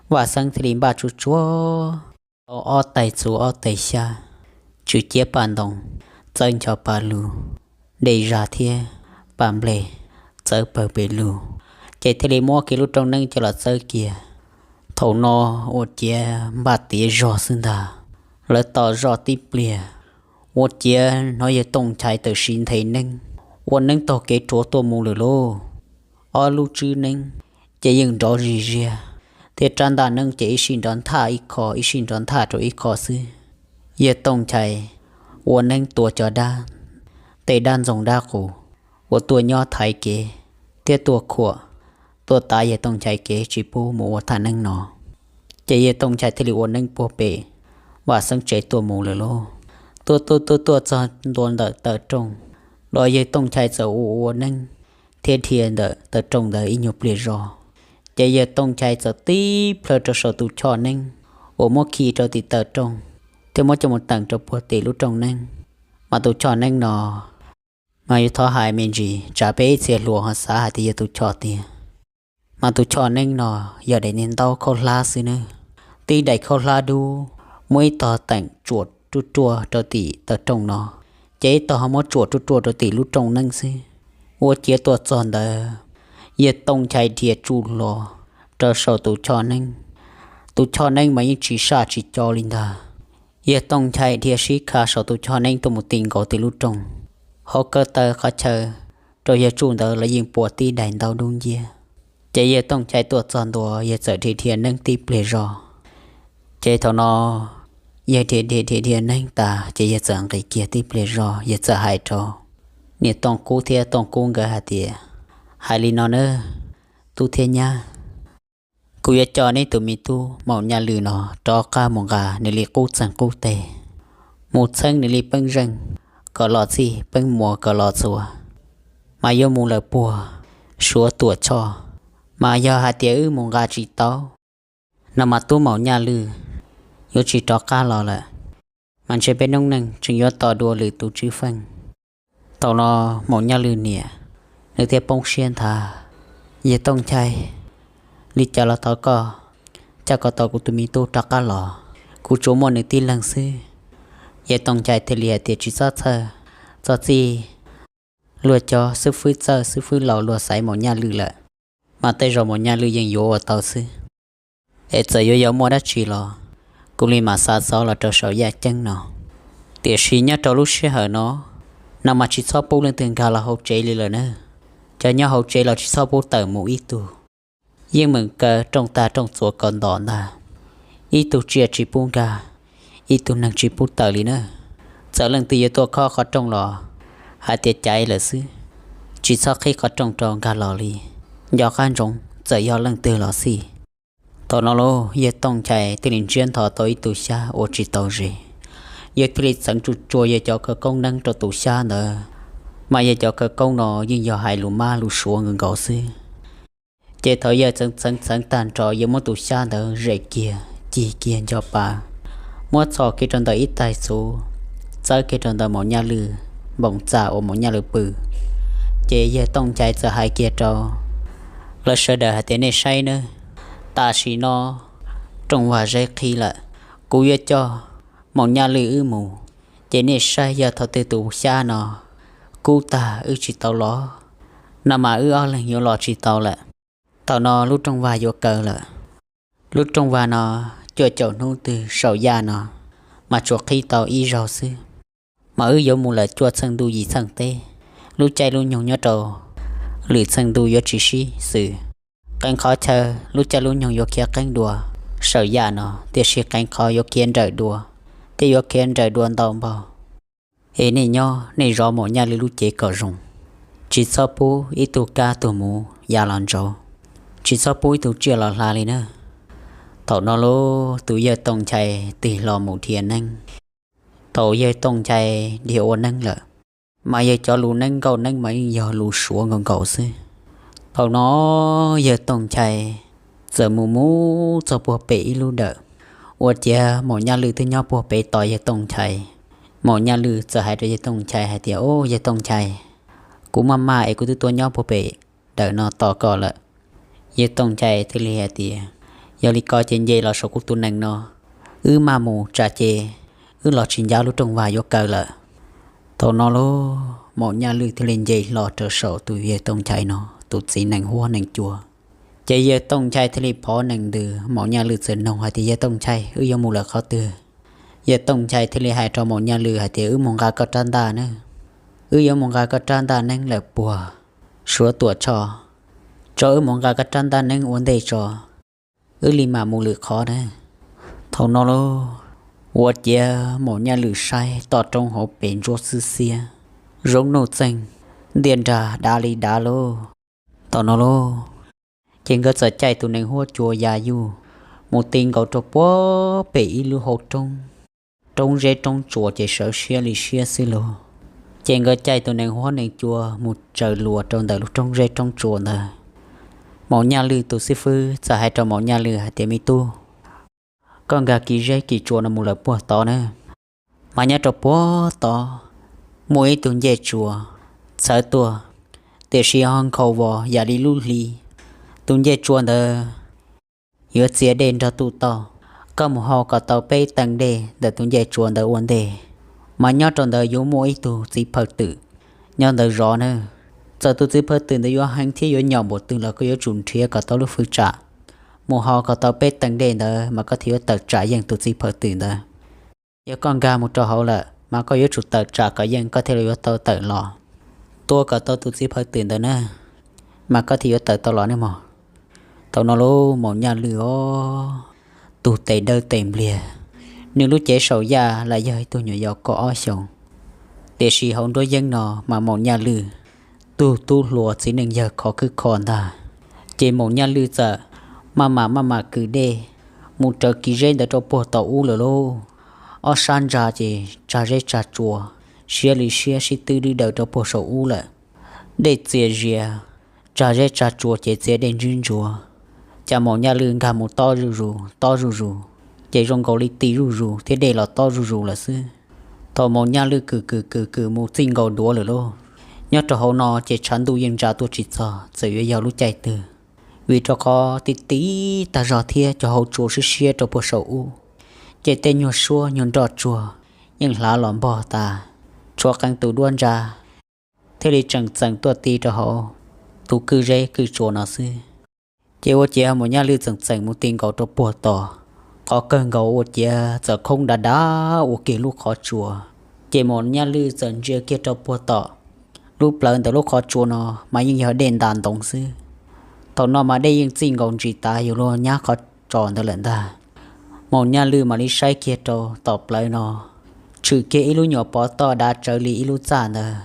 Vaj Xeeb thiaj li npaj tsuag tsuag tau ob tais txhuv ob tais xyab, tswm ciab paj ntoos, txawb ncho pa lug, dej zaj thiab paj nplej txawb pawg pes lug, ces thiaj li muab kiag lub rooj neeb coj los txawb kiag. Thaum no ua ciav npaj tiav zog xwb ntag. Lawv tos zoj tib pliag, ua ciav hnov Yawg Tooj Nchai tawm sim nthe neeb, ua neeb taug kev rhuav tuaj mus lawm lauj. Ob lub tswb neeb ces yeej nrov zis ziag, thiab rab ntaj neeb ces ib sij nrov nthaj ib qho ib sij nrov nthaj rau ib qho xwb. Yawg Tooj Nchai ua neeb tua cov dab, tej dab ntxoog dab qus uas tuaj nyob thaiv kev thiab tuaj khuam, tuaj tav Yawg Tooj Nchai kev tsis pub mus ua thaj neeb no. Ces Yawg Tooj Nchai thiaj li ua neeb puag pem Vaj Xeeb tsev tuaj mus lawm lauj. Tuaj tuaj tuaj tuaj txog ntua ntawm taw rooj, los Yawg Tooj Nchai txawm ua ua neeb thiab dhia ntawm taw rooj ntawd ib nyuag pliag zog, ces Yawg Tooj Nchai txawm tib plhaw rau saum tus choj neeb uas muab khi rau tim taw rooj, thiab muab coj mus teem rau puag tim lub rooj neeb. Mas tus choj neeb no mas yuav thov hais me ntsis tsam peb ib txhia hluas ho xav hais tias yog tus choj tiag. Mas tus choj neeb no yog daim niag ntaub khaub hlab xwb nawb. tib daim khaub hlab dub, muaj ib tog teem tsuam ruaj ruaj rau tim taw rooj no, ces ib tog ho muab tsuam ruaj ruaj rau tim lub rooj neeb xwb. Ua ciav tuaj txog ntawd, Yawg Tooj Nchai dhia tsuj hlo rau saum tus choj neeb. Tus choj neeb mas yeej tsis saj tsis co li ntag. Yawg Tooj Nchai dhia sib kha saum tus choj neeb tuaj mus ti nkaus tim lub rooj. Hauv ko taw qhov chaw rau yawg tsuj ntawd los yeej pua tib daim ntaub dub nciab. Ces Yawg Tooj Nchai tuaj txog ntua, yawg txawm dhia dhia neeb tib pliag zog. Ces thaum no yawg dhia dhia dhia dhia neeb tas, ces yawg txawm nqis kiag tib pliag zog, yawg txawm hais rau niam Tooj Kub thiab Tooj Kub nkawd hais tias, Hais li no nawb, tub thiab nyab, kuv yuav coj neb tus me tub Maum Nyaj Lwm no rov qab mus nqa nws li qub txeeg qub teg, mus txheeb nws li peeb zeej kom los txij, peeb muas kom los txhua, mas yuav mus lawm puag Suav Tuam Tshoj. Mas yog hais tias wb mus nqa tsis tau no mas tub Maum Nyaj Lwm yuav tsis rov qab los lawm, mas ntshe peb noob neej tseem yuav tos dua lwm tus tswv feej. Thaum no Maum Nyaj Lwm niam nws thiaj poob siab ntag. Yawg Tooj Nchai, li cas los thov koj coj kom tau kuv tus me tub rov qab los, kuv tsuas muaj nws tib leeg xwb. Yawg Tooj Nchai thiaj li hais tias, Tsis txhob txhawj, txog txij luag cov xib fwb txawj xib fwb laus luag xaiv Maum Nyaj Lwm lawm, mas tej zaum Maum Nyaj Lwm yeej yuav ua tau xwb. Es txawm yuav yog muaj dab tsi los kuv li mam xa xov los rau saum yaj ceeb no. Tiam sis nyob rau lub sij hawm no, no mas tsis txhob pub leej twg nkag los hauv tsev li lawm na. Cov nyob hauv tsev los tsis txhob pub tawm mus ib tug. Yeej meem kaw rooj tag rooj txuas kom ntom ntag. Ib tug tsiaj tsis pub nkag, ib tug neeg tsis pub tawm li na. Txawm leej twg yuav tuaj khob qhov rooj los hais tias caiv lawm xwb, tsis txhob qhib qhov rooj rau nkag los li. Nco qab ntsoov txawm yog leej twg los xij. Thaum no lauj, Yawg Tooj Nchai thiaj li ntsiab ntho tau ib tug xyab ua tsis tau zes. Yawg thiaj li txeev tsuj tsuag yawg cov khawv koob neeb rau tus xyab ntawd, mas yawg cov khawv koob no yeej yog hais lus mab lus suav nkaus nkaus xwb. Ces thaum yawg txeev txeev txeev tag nrho, yawg muab tus xyab ntawd zem kiag, cig kiag nco pa, muab txhos kiag rau ntawm ib tais txhuv, txawb kiag rau ntawm Maum Nyaj Lwm npoo txaj uas Maum Nyaj Lwm pw. Ces Yawg Tooj Nchai txawm hais kiag rau lawv sawv daws hais tias, Nej saib nawb, tam sim no rooj vag zeb qhib lawm, kuv yuav coj Maum Nyaj Lwm wb mus. Ces nej saib yog thaum twg tus xyab no kub tag wb tsis tau los, no mas wb ob leeg yuav los tsis tau lawm. Thaum no lub rooj vag yuav kaw lawm. Lub rooj vag no cuaj caum hnub twg saum yaj no mas tsuas qhib tau ib zaug xwb. Mas wb yuav mus lawm cuaj txheej ntuj yim txheej teb, lub caij lub nyoog nyob rau lwm txheej ntuj yuav tsis sib xws. Qee qhov chaw lub caij lub nyoog yuav khiav qeeb dua, saum yaj no, tiam sis qee qhov yuav khiav nrawm dua, thiab yuav khiav nrawm dua ntau npaug. Es nej nyob nej zov Maum Nyaj Lwm lub cev kom zoo, tsis txhob pub ib tug kab tug muv ya los ntsaud, tsis txhob pub ib tug tsiaj los hla li na. Thaum no lauj, tus Yawg Tooj Nchai tig hlo mus dhia neeb. Thaum Yawg Tooj Nchai dhia ua neeb lawm, mas yawg cov lus neeb nkauj neeb mas yeej yog lus suav nkaus nkaus xwb. Thaum no Yawg Tooj Nchai txawm mus mus txog puag pem ib lub dawm, ua ciav Maum Nyaj Lwm twb nyob puag pem tos Yawg Tooj Nchai. Maum Nyaj Lwm txawm hais rau Yawg Tooj Nchai hais tias, Au, Yawg Tooj Nchai, kuv maj maj es kuv twb tuaj nyob puag pem dawm no tos koj lawm. Yawg Tooj Nchai thiaj li hais tias, Yog li ko ces nce los saum kuv tus nees no, wb maj mus tsam ces wb los tsis ncav lub rooj vag yuav kaw lawm. Thaum no lauj, Maum Nyaj Lwm thiaj li nce hlo rau saum tus Yawg Tooj Nchai no tus txiv nees huab nees cua. Ces Yawg Tooj Nchai thiaj li phov nees ntws, Maum Nyaj Lwm txawm noog hais tias, Yawg Tooj Nchai, wb yuav mus lawm qhov twg? Yawg Tooj Nchai thiaj li hais rau Maum Nyaj Lwm hais tias, Wb mus nqa koj rab ntaj nawb. Wb yuav mus nqa koj rab ntaj neeb lawm puag Suav Tuam Tshoj, tso wb mus nqa koj rab ntaj neeb ua ntej tso, wb li mam mus lwm qhov na. Thaum no lauj, ua ciav Maum Nyaj Lwm saib toj roob hauv pes ntsuab xwb xiab, zoo nuj txeeg, ntiaj nrag dav li dav lauj. Thaum no lauj, ces nkawd txawm caij tus nees huab cua ya yuj mus ti nkaus rau puag pem ib lub hauv roob, roob zeb roob tsuas ces sawv siab li siab xwb lauj. Ces nkawd caij tus nees huab nees cua mus tsaws luas rau ntawm lub roob zeb roob tsuas ntawd. Maum Nyaj Lwm tus xib fwb txawm hais rau Maum Nyaj Lwm hais tias, Me tub, koj nkag kis zeb kis tsua no mus lawm puag tod na, mas nyob rau puag tod muaj ib tug ncej tsua txhawv tuaj, tiam sis ho nkhaus vos yam li lub hli. Tus ncej tsua ntawd yuav txias dej nrog tuj tauj, Koj mus hau kom tau peb teev dej ntawm tus ncej tsuas ntawd ua ntej, mas nyob rau ntawd yuav muaj ib tug txiv phaw twm nyob ntawd zov na. Txawm tus txiv phaw twm ntawd yuav heev thiab yuav nyom npaum twg los koj yuav tsum nrhiav kom tau lub fwj tsam mus hau kom tau peb teev dej ntawd mas koj thiaj yuav tawm tsam yeej tus txiv phaw twm ntawd. Yog koj nkag mus rau hauv lawm mas koj yuav tsum tawm tsam kom yeej koj thiaj li yuav tau tawm los. Tua kom tau tus txiv phaw twm ntawd na, mas koj thiaj yuav tawm tau los ne mog. Thaum no lub Maum Nyaj Lwj os, tug tes dawb tes npliag, nws lub cev saum yaj lam yog ib tug nyuam yaus kaum ob xyoos, tiam sis hauv nruab yeeb no mas Maum Nyaj Lwj tug tub hluas txiv neej yawg khov khwb kho ntag. Ces Maum Nyaj Lwj txawm maj mam maj mam kwm dej mus raws kis zeb ntawd rau puag tom ub lawm lauj. Ob sab ntsa ces tsag zeb tsag tsua, siab li siab sib twb dwb daws rau puag saum ub lawm. Dej txias zias, tsag zeb tsag tsua ces txias dej ntswb ntsuav. Cas Maum Nyaj Lwj nkag mus tob zuj zus tob zuj zus, ces zoo nkaus li ti zuj zus thiab dej los tob zuj zus lawm xwb. Thaum Maum Nyaj Lwj kwm kwm kwm kwm mus txij nkaus duav lawm lauj, nyob rau hauv no ces tshav ntuj yeej ntsa tuaj tsis txog, txawm yuav yog lub caij twg, vim rau qhov ti ti tag zog thiab cov hauv tsua siab siab rau puag saum ub, ces tej nyuag suab nyuag nroj tsuag yeej hlav los npog tas, tshuav qee tus duab ntsa thiaj li tseem txeem tuaj ti rau hauv tus kwj zeb kwj tsua no xwb. Ces ua ciav Maum Nyaj Lwj txeem txeem mus ti nkaus rau puag tom qhov kawg nkaus ua ciav txawm khoob dav dav ua kiag lub qhov tsua. Ces Maum Nyaj Lwj txawm ntsia kiag rau puag tom lub plawv ntawm lub qhov tsua no mas yeej yog dej ntas ntoos xwb. Thaum no mas dej yeej txij nkaus ntsis tav yus luag nyab qhov tsos ntawd lawm ntag. Maum Nyaj Lwj mam li saib kiag rau tom plawv no, tshwm kiag ib lub nyuam pov toj dav tsawv li ib lub txaj ntawd.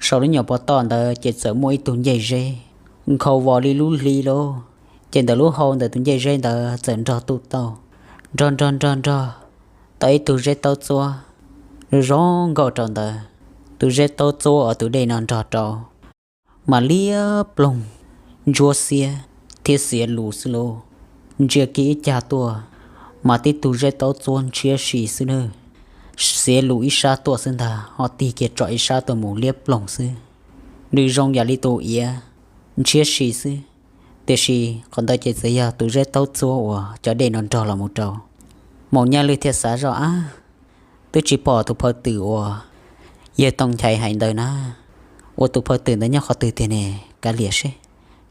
Saum lub nyuam pov toj ntawd ces txawm muaj ib tug ncej zeb nkhaus vos li lub hli lauj. Ces ntawm lub hau ntawm tus ncej zeb ntawd txawm nrog tuj tauj, nrog nrog nrog nrog tau ib tug zeb taub txuab zoo nkauj rau ntawd. Tus zeb taub txuab uas tus dej no nrog rau mas liab ploog, ntsuab xiab thiab xiav lus xwb lauj. Ntsia kiag ib cag tuaj mas tib tug zeb taub txuab ntshiab si xwb nawb, xiav lus ib sab tuaj xwb ntag, ho tig kiag tsom ib sab tuaj mus liab ploog xwb. Nws zoo yam li tus iav ntshiab si xwb, tiam sis qhov ntawd ces txawm yog tus zeb taub txuab uas cov dej no nrog los mus rau. Maum Nyaj Lwj thiaj xav zoj ab, twb tsis pom tus phaw twm uas yawg Tooj Nchaiv hais ntawd na, ua tus phaw twm ntawd nyob qhov twg tiag ne, kav liam seb,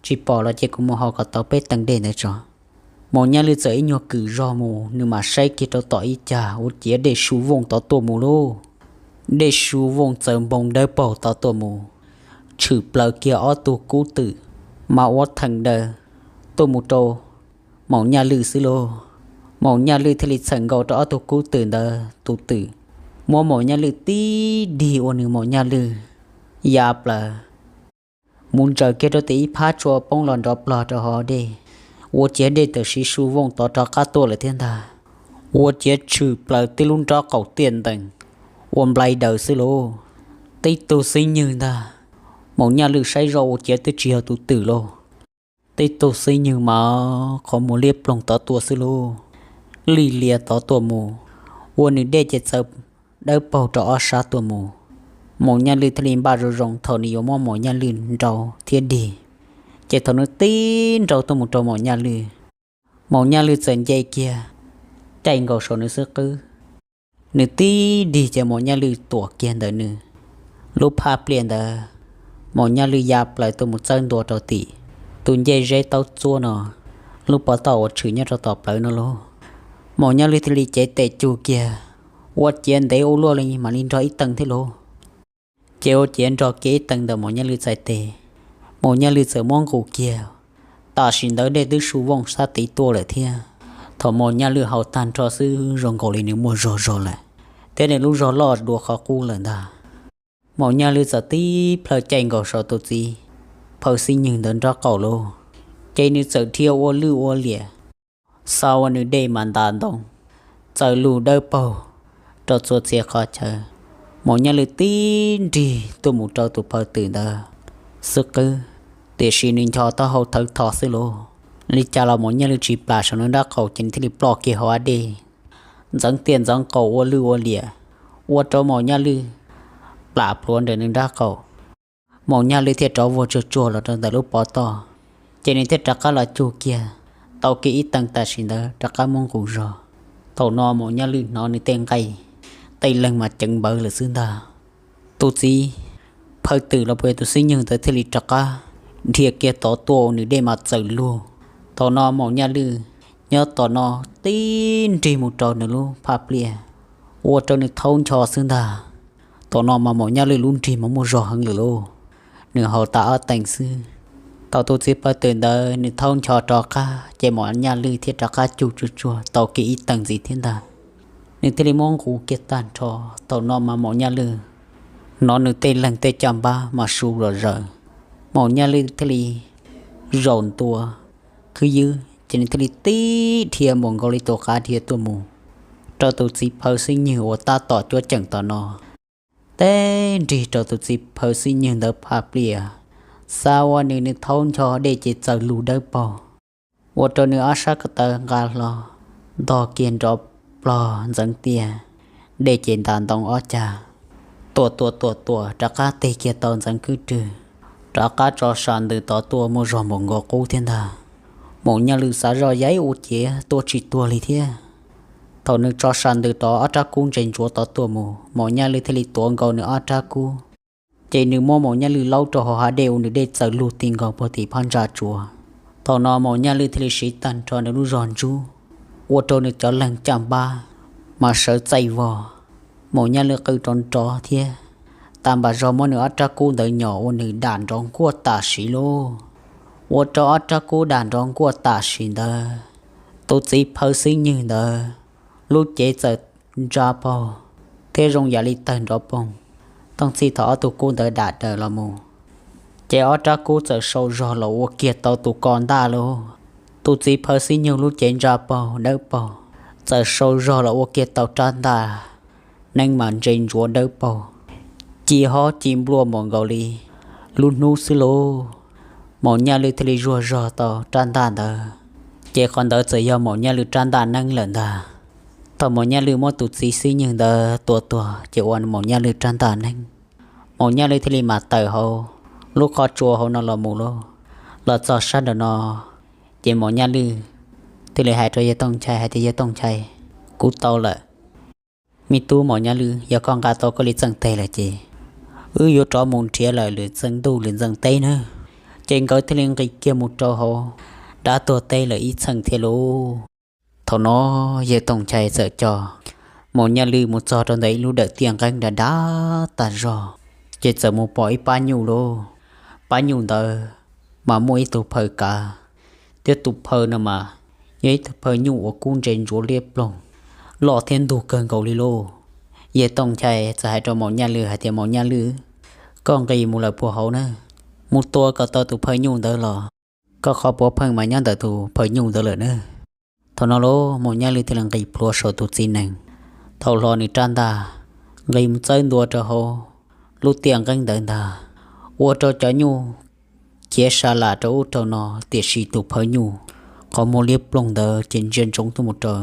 tsis pom los ces kuv mus hau kom tau peb teev dej ntawd tso. Maum Nyaj Lwj txawm ib nyuag kwm zog mus, nws mam saib kiag rau tom ib cag ua ciav dej su vooj tod tuaj mus lauj. Dej su vooj txawm npoo dawb paug tod tuaj mus, tshwm plaws kiag ob tug kub twm mas ua theem daws tuaj mus rau Maum Nyaj Lwj xwb lauj. Maum Nyaj Lwj thiaj li txheem nkaus rau ob tug kub twm ntawd tus twm, muab Maum Nyaj Lwj tib dig ua nws Maum Nyaj Lwj ya plaws mus ntsaws kiag rau tim ib phab tsua poob los nrov plog rau hauv dej, ua ciav dej tawm siv su vooj tod rov qab tuaj lawm thiab ntag. Ua ciav tshwm plaws tib lub nrob qaum tiaj ntees ua nplai daws xwb lauj. Tib tug xib nywg ntag, Maum Nyaj Lwj saib zoj ua ciav twb tsis yog tus twm lauj. Tib tug xib nywg mas qhov muag liab ploog tod tuaj xwb lauj, lig lias tod tuaj mus, ua nws dej ces txawm dawb paug rau ob sab tuaj mus. Maum Nyaj Lwj thiaj li npaj zoo zoo thaum nws yuav muab Maum Nyaj Lwj nrau thiab dig. Ces thaum nws tib nrau tuaj mus rau Maum Nyaj Lwj, Maum Nyaj Lwj txawm nce kiag caij nkaus saum nws xub qwb. Nws tib dig ces Maum Nyaj Lwj tuam kiag ntawm nws lub phab pliaj ntawd, Maum Nyaj Lwj ya plaws tuaj mus txawb ntua rau tim tus ncej zeb taub txuab no lub pov toj uas tshwm nyob rau tom plawv no lauj. Maum Nyaj Lwj thiaj li cev tes cug kiag, ua ciav ntev ua luaj li mam li nrog ib teev thiab lauj. Ces ua ciav nrog kiag ib teev ntawm Maum Nyaj Lwj txhais tes, Maum Nyaj Lwj txawm muab nqus kiag. Tam sim ntawd dej twb su vooj sab tid tuaj lawm thiab. Thaum Maum Nyaj Lwj haus tag nrho xwb zoo nkaus li nws muaj zog zog lawm, thiab nws lub zog loj dua qhov qub lawm ntag. Maum Nyaj Lwj txawm tib plhaw caij nkaus saum tus txiv phaw xib nywg ntawd nrob qaum lauj, ces nws txawm dhia ua lwj ua liam, xa ua nws dej mas ntas ntoo, txawm lug dawb paug rau txhua txhia qhov chaw. Maum Nyaj Lwj tib nrig tuaj mus rau tus phaw twm ntawd xub qwb, tiam sis nws ncho taub hau thawv tho xwb lauj. Li cas los Maum Nyaj Lwj tsis plam saum nws nrob qaum ces nws thiaj li ploj kiag hauv av dej, ntxeev tiaj ntxeev qaum ua lwj ua liam, ua rau Maum Nyaj Lwj plam plhuav nraim nws nrob qaum. Maum Nyaj Lwj thiaj rov vuag tsuag tsuag los rau ntawm lub pov toj, ces nws thiaj rov qab los cug kiag, tau kiag ib teev tam sim ntawd rov qab muab nqus zog. Thaum no Maum Nyaj Lwj hnov nws tej nqaij, tej leeg mas ceev npawv lawm xwb ntag. Tus txiv phaw twm los puas yog tus xib nyawg ntawd thiaj li rov qab dhia kiag tod tuaj ua nws dej mas txawm lug. Thaum no Maum Nyaj Lwj nyob tom no tib nrig mus rau nws lub phaj pliaj, ua rau nws thaub ncho xwb ntag. Thaum no mas Maum Nyaj Lwj lub nrig mas muaj zog heev lawm lauj, nws haus tas ob teev xwb. Thaum tus txiv phaw twm ntawd nws thaub ncho rov qab ces Maum Nyaj Lwj thiaj rov qab cug tsuag tsuag tau kiag ib teev ntxiv thiab ntag. Nws thiaj li muab nqus kiag tag nrho. Thaum no mas Maum Nyaj Lwj hnov nws tej leeg tej caj npab mas su zom zaws. Maum Nyaj Lwj thiaj li zaum ntua khwb ywb ces nws thiaj li tib dhia npaum nkaus li tus qav dhia tuaj mus rau tus txiv phaw xib nyawg uas tab tom cuab ceem tom no. Tib nrig rau tus txiv phaw xib nyawg ntawd phaj pliaj, xav ua nws, nws thaub ncho dej ces txawm lug dawb paug, ua rau nws ob sab ko taw nqa hlo ntog kiag nrov plog ntxeev tiaj, dej ces ntas ntoo ob cag, tuam tuam tuam tuam rov qab tig kiag tau ntxeev kwj rwg, rov qab tso sa ntws tod tuaj muaj zog npaum nkaus qub thiab ntag. Maum Nyaj Lwj xav zoj yaib ua ciav tua tsis tuag li thiab. Thaum nws tso sa ntws rov ob rab kub ntse ntsuav tod tuaj mus, Maum Nyaj Lwj thiaj li tuav nkaus nws ob rab kub, ces nws muab Maum Nyaj Lwj laub rau hauv hav dej ua nws dej txawm lug ti nkaus puag tim phab ntsa tsuas. Thaum no Maum Nyaj Lwj thiaj li siv tag nrho nws lub zog ntsub, ua rau nws cov leeg caj npab mas sawv txaij vog. Maum Nyaj Lwj qw rov nrov thiab, tas npam zog muab nws ob rab kub ntawd nyom ua nws dam nrov nkuaj tam sim lauj. Ua rau ob rab kub dam nrov nkuaj tam sim ntawd, tus txiv phaw xib nyawg ntawd lub cev txawm ntsa paug thiab zoo yam li tawg nrov poog. Tooj txhij thaum ob tug kub ntawd dam daws los mus, ces ob rab kub txawm sau zog los ua kiag tau tus ko ntaj lauj. Tus txiv phaw xib nyawg lub cev ntsa paug dawb paug txawm sau zog los ua kiag tau rab ntaj neeb mas ntse ntsuav dawb paug, ci hob ci npluaj npaum nkaus li lub hnub xwb lauj. Maum Nyaj Lwj thiaj li zuag zog tau rab ntaj ntawd, ces qhov ntawd txawm yog Maum Nyaj Lwj rab ntaj neeb lawm ntag. Thaum Maum Nyaj Lwj muab tus txiv xib nyawg ntawd tua tuag ces ua Maum Nyaj Lwj rab ntaj neeb. Maum Nyaj Lwj thiaj li mam tawm hauv lub qhov tsua hauv no los mus lauj. Los txog sab nraum no, ces Maum Nyaj Lwj thiaj li hais rau Yawg Tooj Nchai hais tias, Yawg Tooj Nchai, kuv tau lawm. Me tub Maum Nyaj Lwj, yog koj nqa tau koj li txeej teg lawm ces wb yuav rov mus nrhiav lawm lwm txeej ntuj lwm txeej teb nawb. Ces nkawd thiaj li nqis kiag mus rau hauv dab tuag teb lawm ib txheej thiab lauj. Thaum no Yawg Tooj Nchai txawm coj Maum Nyaj Lwj mus txog rau ntawm ib lub dawm tiaj nqeeb dav dav tas zog, ces txawm mus pom ib pab nyuj lauj. Pab nyuj ntawd mas muaj ib tug phaw kav, thiab tus phaw no mas yog ib tug phaw nyuj uas kub ntse ntsuav liab ploog, loj thiab ntug kawg nkaus li lauj. Yawg Tooj Nchai txawm hais rau Maum Nyaj Lwj hais tias, Maum Nyaj Lwj, koj nqis mus lawm puag hauv na, mus tua kom tau tus phaw nyuj ntawd los koj qhov puav pheej mas nyob ntawm tus phaw nyuj ntawd lawm na. Thaum no lauj, Maum Nyaj Lwj thiaj li nqis plhuav saum tus txiv nees, thau hlo nws rab ntaj, nqis mus txawb ntua rau hauv lub tiaj nqeeb ntawd ntag, ua rau cov nyuj khiav sa lam rau ub rau no, tiam sis tus phaw nyuj qhov muag liab ploog ntawd ces ntsia ntsoov tuaj mus rau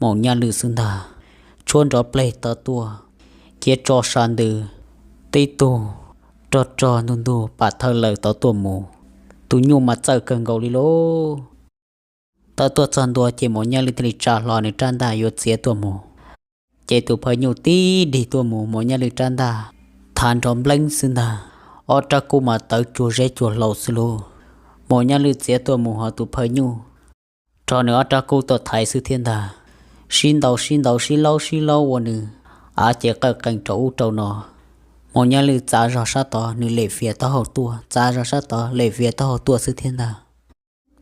Maum Nyaj Lwj xwb ntag. Tshuab nrov pleg tod tuaj, khiav tso sa ntws tib tug rog rog ntug ntug pam thawj lawm tod tuaj mus. Tus nyuj mas txawj kawg nkaus li lauj. Thaum tuaj txog ntua ces Maum Nyaj Lwj thiaj li tsa hlo nws rab ntaj yuav txiav tuaj mus, ces tus phaw nyuj tib dig tuaj mus, Maum Nyaj Lwj rab ntaj thav nrov npleeb xwb ntag, ob rab kub mas tawv cuag zeb cuag hlau xwb lauj. Maum Nyaj Lwj txiav tuaj mus ho tus phaw nyuj rho nws ob rab kub tuaj thaiv xwb thiab ntag, sib ntaus sib ntaus sib laub sib laub ua nws av ces qawj qees rau ub rau no. Maum Nyaj Lwj txav zog sab tod nws lem fias taub hau tuaj, txav zog sab tod lem fias taub hau tuaj xwb thiab ntag.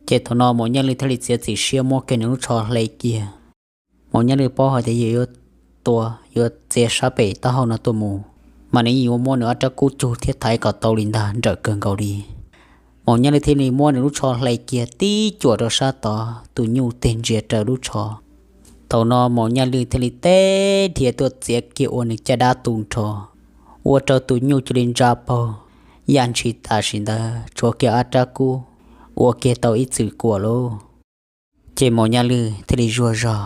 Ces thaum no Maum Nyaj Lwj thiaj li txiav txim siab muab kiag nws lub tsho hle kiag. Maum Nyaj Lwj paub hais tias yog yuav tua, yuav txiav sab pem taub hau no tuaj mus, mas nws yeej yuav muab nws ob rab kub cug thiab thaiv kom tau li ntag, nrawm kawg nkaus li. Maum Nyaj Lwj thiaj li muab nws lub tsho hle kiag tib cuam rau sab tod, tus nyuj tig ntsia raws lub tsho. Thaum no Maum Nyaj Lwj thiaj li tib dhia tuaj txiav kiag ua nws caj dab tu nrho, ua rau tus nyuj cia li ntsa paug, yaj ntshis tam sim ntawd tshuav kiag ob rab kub ua kiag tau ib txwm kuam lauj. Ces Maum Nyaj Lwj thiaj li zuag zog,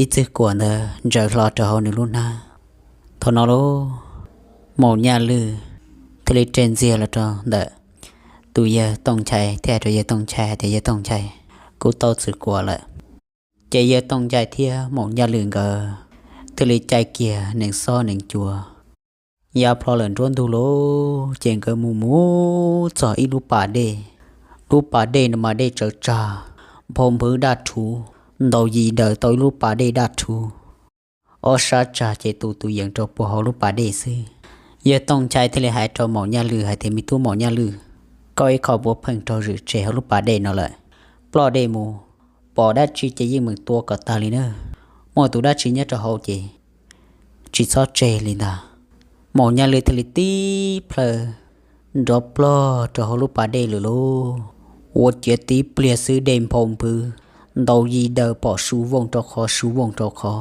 ib txwm kuam ntawd ntsaws hlo rau hauv nws lub hnab. Thaum no lauj, Maum Nyaj Lwj thiaj li reg ntxiag los rau ntawm tus Yawg Tooj Nchai thiab hais rau Yawg Tooj Nchai hais tias, Yawg Tooj Nchai, kuv tau txwm kuam lawm. Ces yawg Tooj Nchai thiab Maum Nyaj Lwm nkawd thiaj li caij kiag nees xob nees cua yav plho lawm nruab ntug lawm, ces nkawd mus mus txog ib lub pas dej. Lub pas dej no mas dej tsawv tsag, nphau nphwv daj rhuv, ntaus yim daws tau ib lub pas dej daj rhuv. Ob sab tsag ces tus tus yees rau puag hauv lub pas dej xwb. Yawg Tooj Nchai thiaj li hais rau Maum Nyaj Lwm hais tias, Me tub Maum Nyaj Lwm, koj ib qho puav pheej raug zwm tseg hauv lub pas dej no lawm, ploj dej mus, pom dab tsi ces yeej meem tua kom tag li na. Muaj tus dab tsi nyob rau hauv ces tsis txhob tseg li ntag. Maum Nyaj Lwm thiaj li tib plhaw nrov plog rau hauv lub pas dej lawm lauj. Ua ciav tib pliag xwb dej nphau nphwv, ntaus yim daws pom su vooj rau qhov su vooj rau qhov.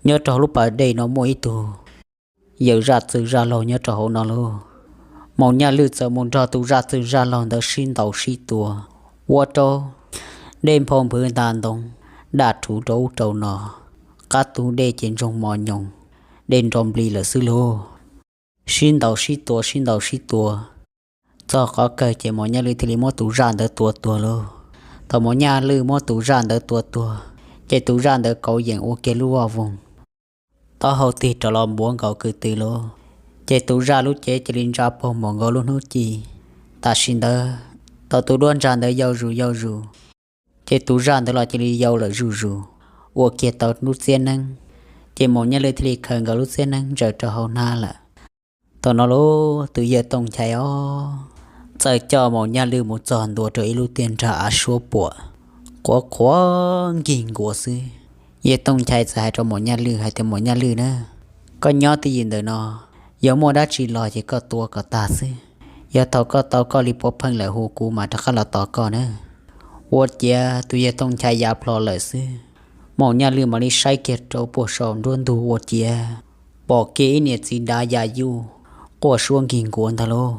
Nyob rau hauv lub pas dej no muaj ib tug yawm zaj txwg zaj laug nyob rau hauv no lauj. Maum Nyaj Lwm txawm mus nrog tus zaj txwg zaj laug ntawd sib ntaus sib tua, ua rau dej nphau nphwv nta ntoo, daj rhuv rau ub rau no, qab tug dej ces ntsoog mos nyoos, dej nro npli lawm xwb lauj. Sib ntaus sib tua sib ntaus sib tua, txog qhov kawg ces Maum Nyaj Lwm thiaj li muab tus zaj ntawd tua tuag lauj. Thaum Maum Nyaj Lwm muab tus zaj ntawd tua tuag, ces tus zaj ntawd kauv yeem ua kiag lub voj voog, taub hau tig rov los npuav nkaus kwv tw lauj. Ces tus zaj lub cev cia li ntsa pog mus nkaus lub hnub ci. Tam sim ntawd thaum tus duab ntsa ntawd yau zus yau zus, ces tus zaj ntawd los cia li yau lawm zuj zus, ua kiag tau lub txiab neeb. Ces Maum Nyaj Lwm thiaj li khaws nkaus lub txiab neeb ntsaws rau hauv hnab lawm. Thaum no lauj, tus yawg Tooj Nchai os, txawm coj Maum Nyaj Lwm mus txog ntua rau ib lub tiaj nrag av suab puam, qhuav qhuav nkig nkuav xwb. Yawg Tooj Nchai txawm hais rau Maum Nyaj Lwm hais tias, Maum Nyaj Lwm na, koj nyob twj ywm ntawm no, yog muaj dab tsi los ces koj tua kom tag xwb. Yog thaum koj tau koj li puav pheej lawm hu kuv mas rov qab los tos koj na. Ua ciav tus yawg Tooj Nchai ya plho lawm xwb, Maum Nyaj Lwm mam li saib kiag rau puag saum nruab ntug ua ciav pom kiag ib niam txiv dav ya yuj quaj suab nkig nkuav ntag lauj.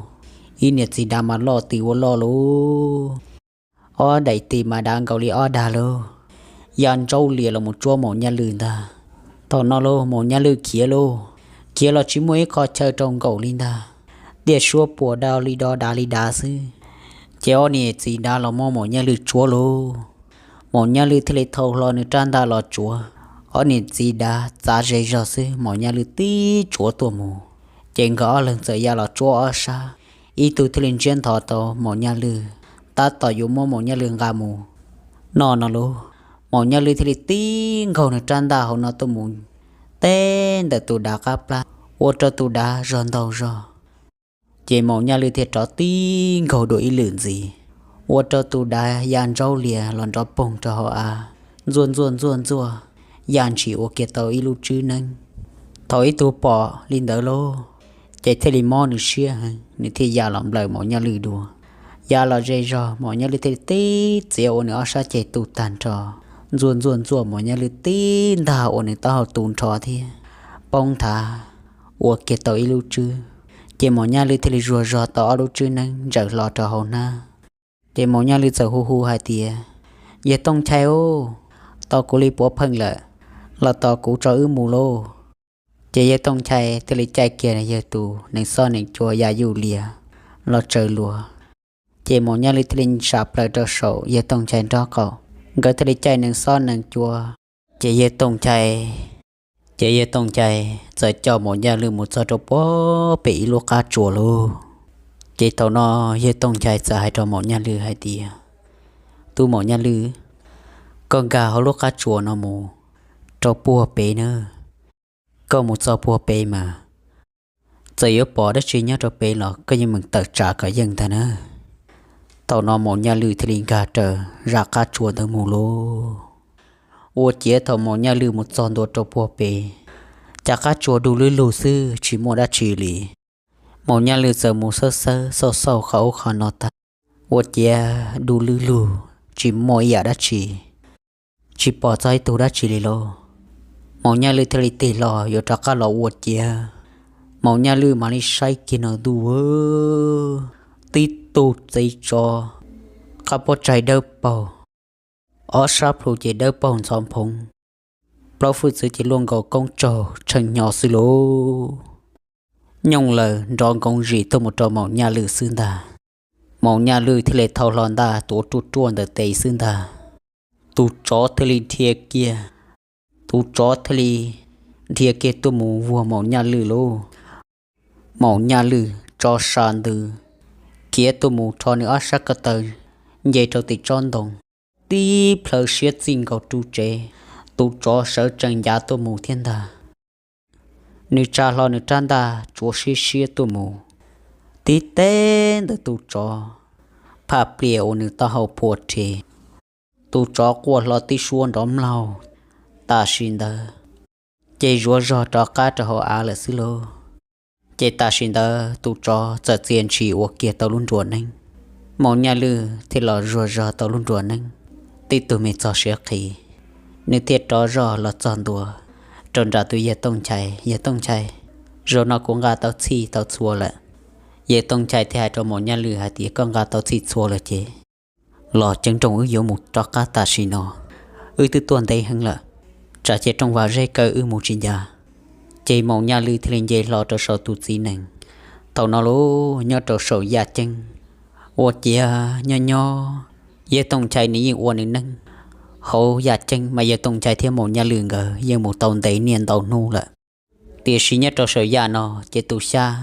Ib niam txiv dav mas loj tws ua loj lauj, ob daim tis mas dav nkaus li ob dag lauj, ya ntsaub lias los mus tsuab Maum Nyaj Lwm ntag. Thaum no lauj, Maum Nyaj Lwm khiav lauj, khiav los tsis muaj ib qho chaw rau nkaum li ntag, tiaj suab puam do li do dav li dav xwb. Ces ob niam txiv dav los muab Maum Nyaj Lwm tsuab lauj. Maum Nyaj Lwm thiaj li thau hlo nws rab ntaj los tsuav, ob niam txiv dav txav ze zog xwb Maum Nyaj Lwm tib tsuav tuaj mus. Ces nkawd ob leeg txawm ya los tsuab ob sab, ib tug thiaj li ntsiab nthov tau Maum Nyaj Lwm, tab tom yuav muab Maum Nyaj Lwm nqa mus noj no lauj. Maum Nyaj Lwm thiaj li tib nkaug nws rab ntaj hauv no tuaj mus teb ntawm tus dav qab plab, ua rau tus dav zog ntaug zog. Ces Maum Nyaj Lwm thiaj rov tib nkaug dua ib lwm ntxiv, ua rau tus dav ya ntsaub lias los nrov poog rau hauv av, ntxuaj ntxuaj ntxuaj ntxuaj, ya ntshis ua kiag tau ib lub tswb neeb. Thaum ib tug pom li ntawd lauj, ces thiaj li mob nws siab heev, nws thiaj ya los nplawm Maum Nyaj Lwm dua. Ya los ze zog, Maum Nyaj Lwm thiaj li tib txiav ua nws ob sab ceg tu tag nrho, ntxuaj ntxuaj ntxuaj Maum Nyaj Lwm tib ntag ua nws taub hau tu nrho thiab poob nthav ua kiag tau ib lub tswb. Ces Maum Nyaj Lwm thiaj li zuag zog tau ob lub tswb neeb ntsaws hlo rau hauv hnab. Ces Maum Nyaj Lwm txawm hu hu hais tias, Yawg Tooj Nchai, tau kuv li puav pheej lawm, los tos kuv tso wb mus lauj. Ces Yawg Tooj Nchai thiaj li caij kiag yawg tus nees xob nees cua ya yuj lias los tsaws luas. Ces Maum Nyaj Lwm thiaj li sam plaws rau saum Yawg Tooj Nchai nraub qaum, nkawd thiaj li caij nees xob nees cua. Ces Yawg Tooj Nchai, ces Yawg Tooj Nchai txawm coj Maum Nyaj Lwm mus txog rau puag pem ib lub qab tsuas lauj. Ces thaum no Yawg Tooj Nchai txawm hais rau Maum Nyaj Lwm hais tias, Tub Maum Nyaj Lwm, koj nkag hauv lub qab tsuas no mus rau puag pem na. Koj mus txog puag pem mas txawm yuav pom dab tsi nyob rau pem los koj yeej meem tawm tsam kom yeej ntag na. Thaum no Maum Nyaj Lwm thiaj li nkag raws zaj qab tsuas ntawd mus lauj. Ua ciav thaum Maum Nyaj Lwm mus txog ntua rau puag pem, cas qab tsuas du lwb lug xwb tsis muaj dab tsi li. Maum Nyaj Lwm txawm mus xawb xawb xauj xauj qhov ub qhov no tag, ua ciav du lwb lug tsis muaj ib yam dab tsi, tsis pom txog ib tug dab tsi li lauj. Maum Nyaj Lwm thiaj li tig hlo yuav rov qab los ua ciav, Maum Nyaj Lwm mam li saib kiag no ntuj, tib tug txiv tsov, qab pob tsaig dawb paug, ob sab plhu ces dawb paug ntxhov nphoov, plaub hwj txwv ces luaj nkaus koob tsaug tsheej hnyo xwb lauj. Nyooj lawm nrov nkoov zim tuaj mus rau Maum Nyaj Lwm xwb ntag. Maum Nyaj Lwm thiaj li thau hlo ntaj tuav ruaj ruaj ntawm tes xwb ntag. Tus tsov thiaj li dhia kiag, tus tsov thiaj li dhia kiag tuaj mus vuag Maum Nyaj Lwm lauj. Maum Nyaj Lwm tso sa ntws khiav tuaj mus rho nws ob sab ko taw nce rau tim tsob ntoo, tib plhaw siab txij nkaus ru tsev. Tus tsov sawv tsees ncav tuaj mus thiab ntag. Nws tsa hlo nws rab ntaj tsuav siab siab tuaj mus, tib teb ntawm tus tsov, phaj plias uas nws taub hau phua rhe. Tus tsov quaj hlo tib suab nrov mlaug. Tam sim ntawd ces zuav zog rov qab rau hauv av lawm xwb lauj. Ces tam sim ntawd tus tsov txawm txia ntshis ua kiag tau lub nruas neeb. Maum Nyaj Lwm thiaj los zuag zog tau lub nruas neeb, tib tug me txog siav qhi, nws thiaj rov zog los txog ntua rau nram tus yawg Tooj Nchai. Yawg Tooj Nchai, zaum no kuv nqa tau txhij tau txhua lawm. Yawg Tooj Nchai thiaj hais rau Maum Nyaj Lwm hais tias, koj nqa tau txhij txhua lawm ces los ceeb nrooj, wb yuav mus rov qab tam sim no, wb twb tuaj ntev heev lawm, tsam ces rooj vag zeb kaw wb mus tsis ncav. Ces Maum Nyaj Lwm thiaj li nce hlo rau saum tus txiv nees. Thaum no lauj, nyob rau saum yaj ceeb, ua ciav nyob nyob, yawg Tooj Nchai nws yeej ua nws neeb. Hauv yaj ceeb mas yawg Tooj Nchai thiab Maum Nyaj Lwm nkawd yeej mus tau ntev niaj ntau hnub lawm, tiam sis nyob rau saum yaj no ces tus xyab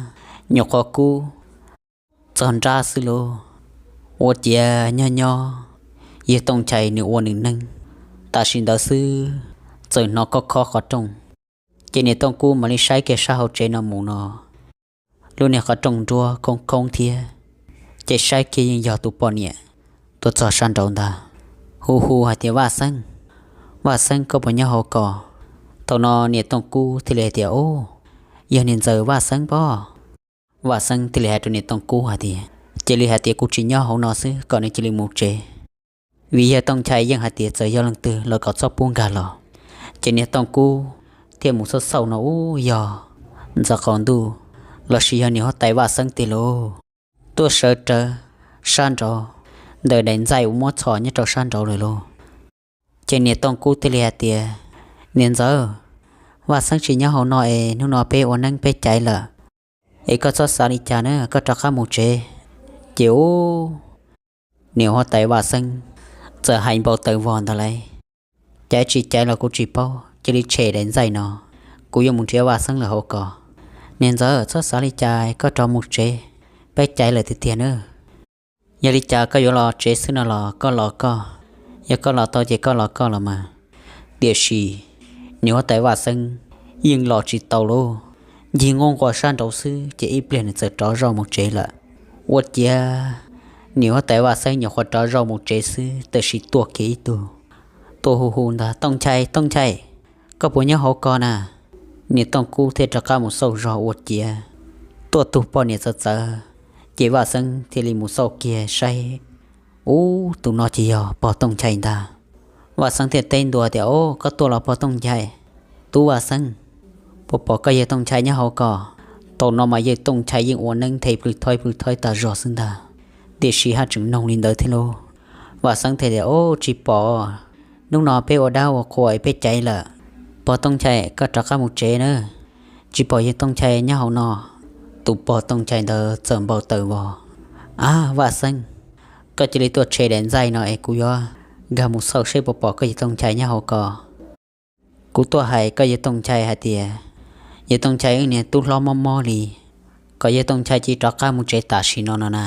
nyuam qhuav kub txog nrab xwb lauj. Ua ciav nyob nyob, yawg Tooj Nchai nws ua nws neeb, tam sim ntawd xwb txawm hnov khob khob qhov rooj. Ces niam Tooj Kub mam li saib kiag sab hauv tsev no mus no, lub niag qhov rooj nruab khoob khoob thiab, ces saib kiag yeej yog tus poj niam tuaj txog sab nraud ntag, hu hu hais tias, Vaj Xeeb, Vaj Xeeb, koj puas nyob hauv ko? Thaum no niam Tooj Kub thiaj li hais tias, Ub, yog niam ntxawm Vaj Xeeb pob. Vaj Xeeb thiaj li hais rau niam Tooj Kub hais tias, Cia li hais tias kuv tsis nyob hauv no xwb, kom nws cia li mus tsev. Vim yawg Tooj Nchai yeej hais tias txawm yog leej twg los kom txhob pub nkag los. Ces niam Tooj Kub thiaj mus xauj xauj no, ub, yog ntxawm qaum ntuj lossis yog niam huab tais Vaj Xeeb tiag lauj, tuaj sawv rawv sab nraud ntawm daim ntxaij uas muab txhos nyob rau sab nraud lawm lauj. Ces niam Tooj Kub thiaj li hais tias, Niam ntxawm, Vaj Xeeb tsis nyob hauv no es hnub no peb ua neeb peb caiv lawm, es koj txhob xav li cas na, koj rov qab mus tsev. Ces ub, niam huab tais Vaj Xeeb txawm hais npau taws vog ntawd lauj, Caiv tsis caiv los kuv tsis paub, cia li tshem daim ntxaij no, kuv yuav mus nrhiav Vaj Xeeb lawm hauv ko. Niam ntxawm, txhob xav li cas, koj rov mus tsev, peb caiv lawm tiag tiag na. Yog li cas koj yuav los tsev xwb no los koj los koj, yog koj los tau ces koj los koj los mas. Tiam sis niam huab tais Vaj Xeeb yeej los tsis tau lauj, ncig nquj nquas sab nraud xwb ces ib pliag nws txawm rov zoj mus tsev lawm. Ua ciav niam huab tais Vaj Xeeb nyuam qhuav rov zoj mus tsev xwb tab sis tuaj kiag ib tug tuaj hu hu ntag, Tooj Nchai, Tooj Nchai, koj puas nyob hauv ko na? Niam Tooj Kub thiaj rov qab mus xauj zog ua ciav tuaj tug poj niam txawv txawv. Ces Vaj Xeeb thiaj li mus xauj kiag saib, ub, tus no ces yog pog Tooj Nchai ntag. Vaj Xeeb thiaj teb ntua tias, Au, koj tuaj los pog Tooj Nchai? Tub Vaj Xeeb, puas pom koj yawg Tooj Nchai nyob hauv ko? Thaum no mas yawg Tooj Nchai yeej ua neeb nthe plwg thoib plwg thoib tas zog xwb ntag, tiam sis haj tseem noog li ntawd thiab lauj. Vaj Xeeb thiaj tias, Au, tsis pom, hnub no peb ua dab ua qhua es peb caiv lawm. Pog Tooj Nchai, koj rov qab mus tsev na, tsis pom yawg Tooj Nchai nyob hauv no. Tus pog Tooj Nchai ntawd txawm npau taws vog, Ab, Vaj Xeeb, koj cia li tuaj tshem daim ntxaij no es kuv yuav nkag mus xauj seb puas pom koj yawg Tooj Nchai nyob hauv ko. Kuv tuaj hais koj yawg Tooj Nchai hais tias yawg Tooj Nchai wb niag tub hlob mob mob li, kom yawg Tooj Nchai cia li rov qab mus tsev tam sim no no na.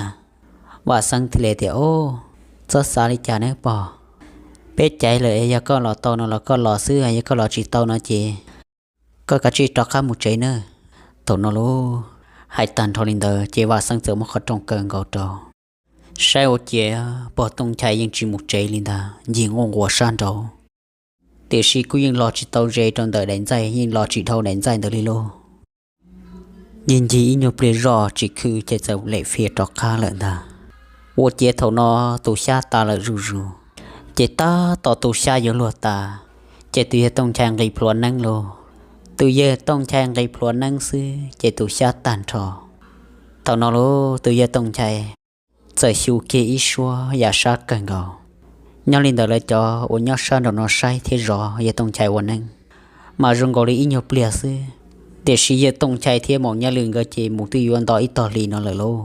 Vaj Xeeb thiaj li tias, Au, txhob xav li cas nawb pog, peb caiv lawm, yog koj los tau no los koj los xwb, yog koj los tsis tau no ces koj kav tsij rov qab mus tsev nawb. Thaum no lauj, hais tag nrho li ntawd ces Vaj Xeeb txawm muab qhov rooj kaw nkaus rau, saib ua ciav pog Tooj Nchai yeej tsis mus tsev li ntag, ncig nquj nquas sab nraud. Tiam sis kuj yeej los tsis tau ze rau ntawm daim ntxaij, yeej los tsis dhau daim ntxaij ntawd li lauj. Ncig ncig ib nyuag pliag zoj tsis khw ces txawm lem fias rov qab lawm ntag. Ua ciav thaum no tus xyab tas lawm zuj zus, ces tab tom tus xyab yuav luag tas, ces tus yawg Tooj Nchai nqis plhuav neeb lauj. Tus yawg Tooj Nchai nqis plhuav neeb xwb ces tus xyab tag nrho. Thaum no lauj, tus yawg Tooj Nchai txawm xyu kiag ib suab yam sab kawg nkaus. Nyob li ntawd lawv cov uas nyob sab nraum no saib thiab zov yawg Tooj Nchai ua neeb mas zoo nkaus li ib nyuag pliag xwb, tiam sis yawg Tooj Nchai thiab Maum Nyaj Lwm nkawd ces mus twb yuav nto ib tog hli no lawm lauj.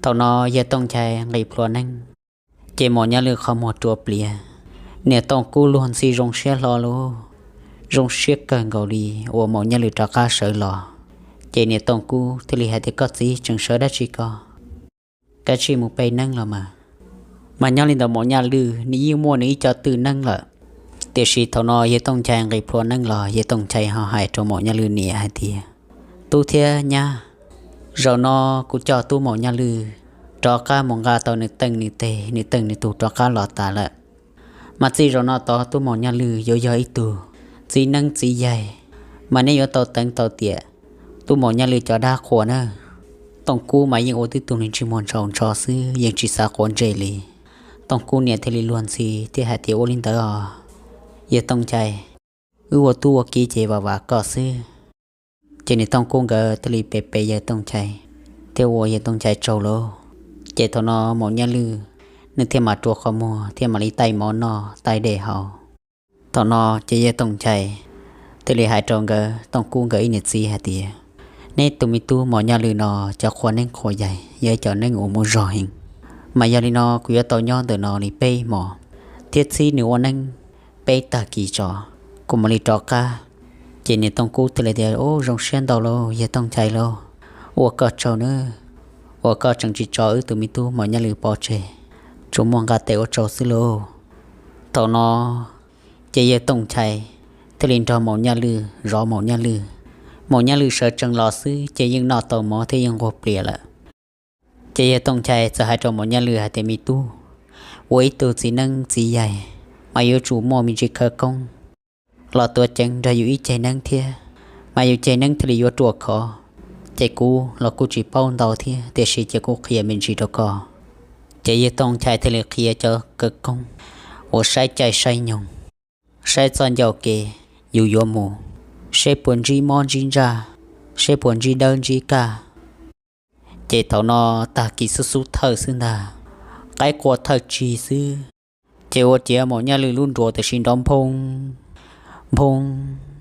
Thaum no yawg Tooj Nchai nqis plhuav neeb, ces Maum Nyaj Lwm qhov muag rua pliav, Niam Tooj Kub luag ntxhi zoo siab hlo lauj, zoo siab kawg nkaus li uas Maum Nyaj Lwm rov qab sawv los. Ces niam Tooj Kub thiaj li hais tias, Koj txiv tseem sawv dab tsi ko? Kav tsij mus pe neeb los mas. Mas nyob li ntawd Maum Nyaj Lwm nws yeej muaj nws ib co twj neeb lawm. Tiam sis thaum no yawg Tooj Nchai nqis plhuav neeb los, yawg Tooj Nchai ho hais rau Maum Nyaj Lwm niam hais tias, Tub thiab nyab, zaum no kuv coj tub Maum Nyaj Lwm rov qab mus nqa tau nws teej nws teg, nws teej nws tug rov qab los tas lawm. Mas txij zaum no tod tub Maum Nyaj Lwm yuav yog ib tug txiv neeb txiv yaig, mas neb yuav tau teev tau tiam tub Maum Nyaj Lwm cov dab qhuas na. Tooj Kub mas yeej ua tib tug niag ntsej muag ntshaus ntsho xwb, yeej tsis xav quav ntsej li. Tooj Kub niam thiaj li luag ntxhi thiab hais tias, Ua li ntawd os, yawg Tooj Nchai, wb ua tub ua kiv ces vam vam koj xwb. Ces niam Tooj Kub nkawd thiaj li pe pe yawg Tooj Nchai thiab ua yawg Tooj Nchai tsaug lauj. Ces thaum no Maum Nyaj Lwm nws thiaj mam rua qhov muag thiab mam li taij mov noj taij dej haus. Thaum no ces yawg Tooj Nchai thiaj li hais rau nkawd Tooj Kub nkawd ib niam txiv hais tias, Neb tus me tub Maum Nyaj Lwm no cov qhua neeb qhua yaig yog ib cov neeb uas muaj zog heev, mas yog li no kuv yuav tau nyob ntawm no li peb hmos thiab txhib nws ua neeb peb tag kis tso, kuv mam li rov qab. Ces niam Tooj Kub thiaj li tias, Ub, zoo siab ntau lauj yawg Tooj Nchai lauj, ua koj tsaug nawb, uas koj tseem tsis tso wb tus me tub Maum Nyaj Lwm pov tseg, tsuas muaj nqa tes ua tsaug xwb lauj. Thaum no ces yawg Tooj Nchai thiaj li nrog Maum Nyaj Lwm zov Maum Nyaj Lwm. Maum Nyaj Lwm sawv tsees los xwb ces yeej noj tau mov thiab yeej nquag plias lawm. Ces yawg Tooj Nchai txawm hais rau Maum Nyaj Lwm hais tias, Me tub, ua ib tug txiv neeb txiv yaig mas yuav tsum muaj me ntsis khawv koob los tuav ceev nrog yus ib ceg neeb thiab, mas yus ceg neeb thiaj li yuav ruaj khov. Ces kuv los kuj tsis paub ntau thiab, tiam sis ces kuv qhia me ntsis rau koj. Ces yawg Tooj Nchai thiaj li qhia cov khawv koob uas saib caij saib nyoog, saib txoj ncauj kev yus yuav mus, seb puas ntsib mob ntsib ntsaj, seb puas ntsib dawb ntsib kaj. Ces thaum no tag kis xub xub thawj xwb ntag, qaib qua thawj tsig xwb, ces ua ciav Maum Nyaj Lwm lub nruas tam sim nrov nphoo nphoo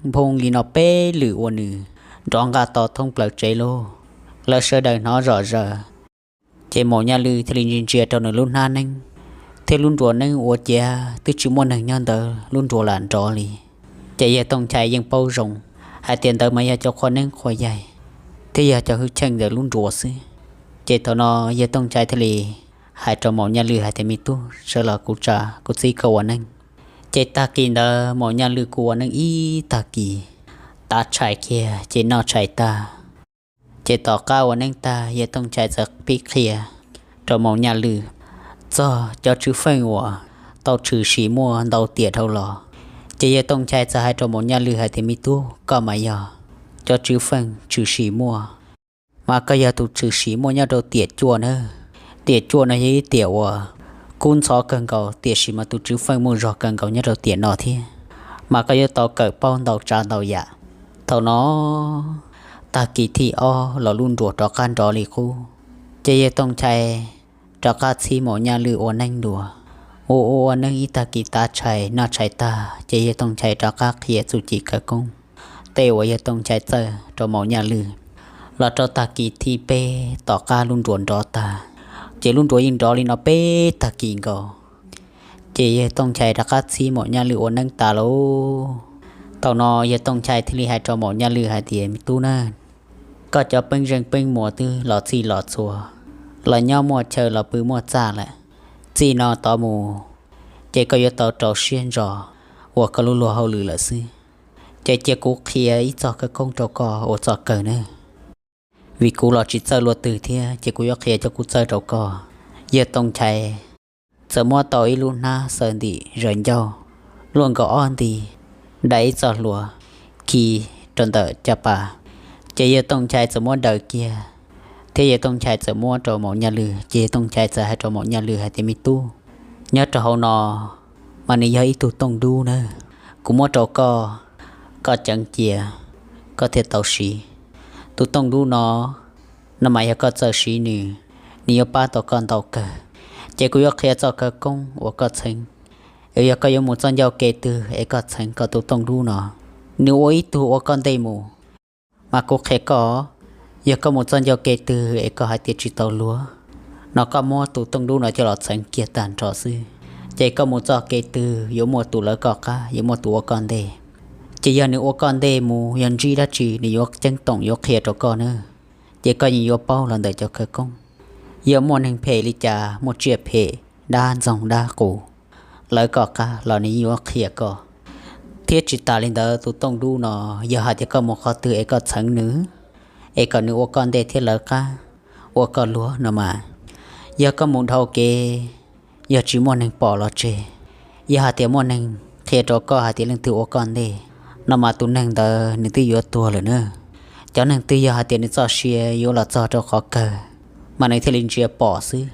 nphoo li no peb lwm uas nws nrov nqa to thoob plaws tsev lauj. Lawv sawv daws hnov zom zaws. Ces Maum Nyaj Lwm thiaj li ntsia ntsia rau nws lub hnab neeb thiab lub nruas neeb ua ciav twb tsis muaj neeg nyob ntawd, lub nruas lam nrov li. Ces yawg Tooj Nchai yeej paub zoo hais tias ntawd mas yog cov qhua neeb qhua yaig thiab yog cov hwj chim ntawm lub nruas xwb. Ces thaum no yawg Tooj Nchai thiaj li hais rau Maum Nyaj Lwm hais tias, Me tub, sawv los kuv tsa kuv txib koj ua neeb. Ces tag kis ntawd Maum Nyaj Lwm kuj ua neeb ib tag kis, tav tshais kiag ces noj tshais tag. Ces tom qab ua neeb tag, yawg Tooj Nchai txawm pib qhia rau Maum Nyaj Lwm txog cov tswv feej uas tau tshwm sim muaj ntau tiam dhau los. Ces yawg Tooj Nchai txawm hais rau Maum Nyaj Lwm hais tias, Me tub, koj mas yog cov tswv feej tshwm sim muaj, mas koj yog tus tshwm sim muaj nyob rau tiam cuaj na. Tiam cuaj no yog ib tiam uas kub ntxhov kawg nkaus, tiam sis mas tus tswv feej muaj zog kawg nkaus nyob rau tiam no thiab, mas koj yuav tau kawm paub ntau tsav ntau yam. Thaum no tag kis thib ob los lub nruas rov qab nrov li qub. Ces yawg Tooj Nchai rov qab txib Maum Nyaj Lwm ua neeb dua. Ua ua ua neeb ib tag kis tav tshais noj tshais tag, ces yawg Tooj Nchai rov qab qhia txuj ci khawv koob tej uas yawg Tooj Nchai txawj rau Maum Nyaj Lwm. Los rau tag kis thib peb tom qab lub nruas nrov tag, ces lub nruas yeej nrov li no peb tag kis nkaus. Ces yawg Tooj Nchai rov qab txib Maum Nyaj Lwm ua neeb tas lauj. Thaum no yawg Tooj Nchai thiaj li hais rau Maum Nyaj Lwm hais tias, Me tub na, koj cov peeb zeej peeb muas twb los txhij los txhua, los nyob muaj chaw los pw muaj txaj lawm. Txij no tod mus ces koj yuav tau rau siab ntso ua koj lub luag hauj lwm lawm xwb. Ces cia kuv qhia ib txoj khawv koob rau koj ua txoj kawg nawb, vim kuv los tsis txawj luaj twg thiab, ces kuv yuav qhia cov kuv txawj rau koj. Yawg Tooj Nchai txawm muab tau ib lub hnab xaws ntim zaws ncauj luaj nkaus ob nti, dai ib txoj hlua khi rau ntawm caj pas. Ces yawg Tooj Nchai txawm muab daws kiag, thiab yawg Tooj Nchai txawm muab rau Maum Nyaj Lwm. Ces yawg Tooj Nchai txawm hais rau Maum Nyaj Lwm hais tias, Me tub, nyob rau hauv no mas nws yog ib tug tooj dub na, kuv muab rau koj, koj ceev cia koj thiaj tau siv. Tus tooj dub no, no mas yog koj txawj siv nws, nws yuav pab tau koj ntau kawg. Ces kuv yuav qhia txoj khawv koob uas koj txheev, es yog koj yuav mus txoj ncauj kev twg es koj txheev koj tus tooj dub no, nws ua ib tug ua koj ntej mus. Mas kuv qhia koj, yog koj mus txoj ncauj kev twg es koj hais tias tsis tau luag no, koj muab tus tooj dub no coj los txheev kiag tag nrho xwb, Ces koj mus txoj kev twg yuav muaj tus lawv koj qab, yuav muaj tus ua koj ntej. Ces yog nws ua koj ntej mus yog ntsib dab tsi nws yuav ceeb toom yuav qhia rau koj nawb. Ces koj yeej yuav paub los ntawm cov khawv koob. Yog muaj neeg phem li cas, muaj tsiaj phem, dab ntxoog dab qus lawv koj qab los nws yeej yuav qhia koj. Thiab tsis tas li ntawd, tus tooj dub no, yog hais tias koj mus qhov twg es koj txheev nws, es kom nws ua koj ntej thiab lawv qab, ua koj luag no mas, yog koj mus dhau kev, yog tsis muaj neeg pom los tseg, yog hais tias muaj neeg qhia rau koj hais tias leej twg ua koj ntej no mas tus neeg ntawd nws twb yuav tuag lawm na. Cov neeg twg yog hais tias nws txoj sia yuav los txog rau qhov kawg, mas nws thiaj li ntsia pom xwb,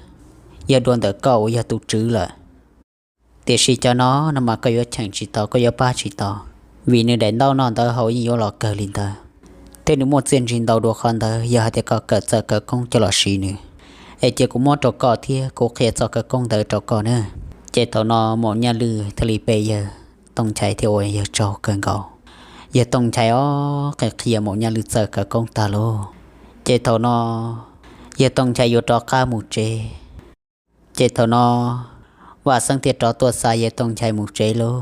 yog dua ntawm koj uas yog tus tswv lawm. Tiam sis cov no no mas koj yuav cheem tsis tau, koj yuav pab tsis tau, vim nws daim ntaub noj ntawd hauv yeej yuav los kawg li ntawd, thiab nws muaj txiaj ntsig ntau dua qhov ntawd. Yog hais tias koj kawm txawj khawv koob coj los siv nws, es cia kuv muab rau koj thiab kuv qhia txoj khawv koob ntawd rau koj na. Ces thaum no Maum Nyaj Lwj thiaj li pe yawg Tooj Nchai thiab ua yawg tsaug kawg nkaus. Yawg Tooj Nchai ob qhia qhia Maum Nyaj Lwj txawj khawv koob tag lauj. Ces thaum no yawg Tooj Nchai yuav rov qab mus tsev. Ces thaum no Vaj Xeeb thiaj rov tuaj xa yawg Tooj Nchai mus tsev lauj.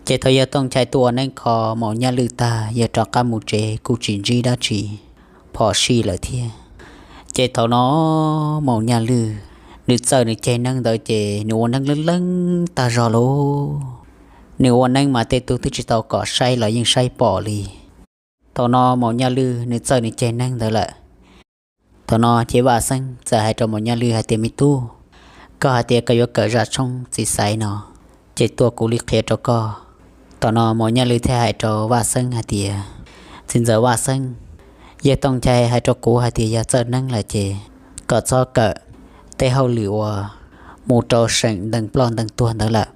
Ces thaum yawg Tooj Nchai tuaj ua neeb kho Maum Nyaj Lwj tag, yawg rov qab mus tsev kuj tsis ntsib dab tsi phom sij lawm thiab. Ces thaum no Maum Nyaj Lwj nws txawj nws ceg neeb ntawd ces nws ua neeb leej leej tag zog lauj. Nws ua neeb mas tej tug twb tsis tau kom saib los yeej saib pom li. Thaum no Maum Nyaj Lwj nws txawj nws ceg neeb ntawd lawm. Thaum no ces Vaj Xeeb txawm hais rau Maum Nyaj Lwj hais tias, me tub, koj hais tias koj yuav kawm zaj tshoob txiv xaiv no, ces tuaj kuv li qhia rau koj. Thaum no Maum Nyaj Lwj thiaj hais rau Vaj Xeeb hais tias, txiv ntxawm Vaj Xeeb, yawg Tooj Nchai hais rau kuv hais tias yog txawj neeb lawm ces kom txhob kawm tej hauj lwm uas mus rau seem ntees ploj ntees tuag ntawd lawm.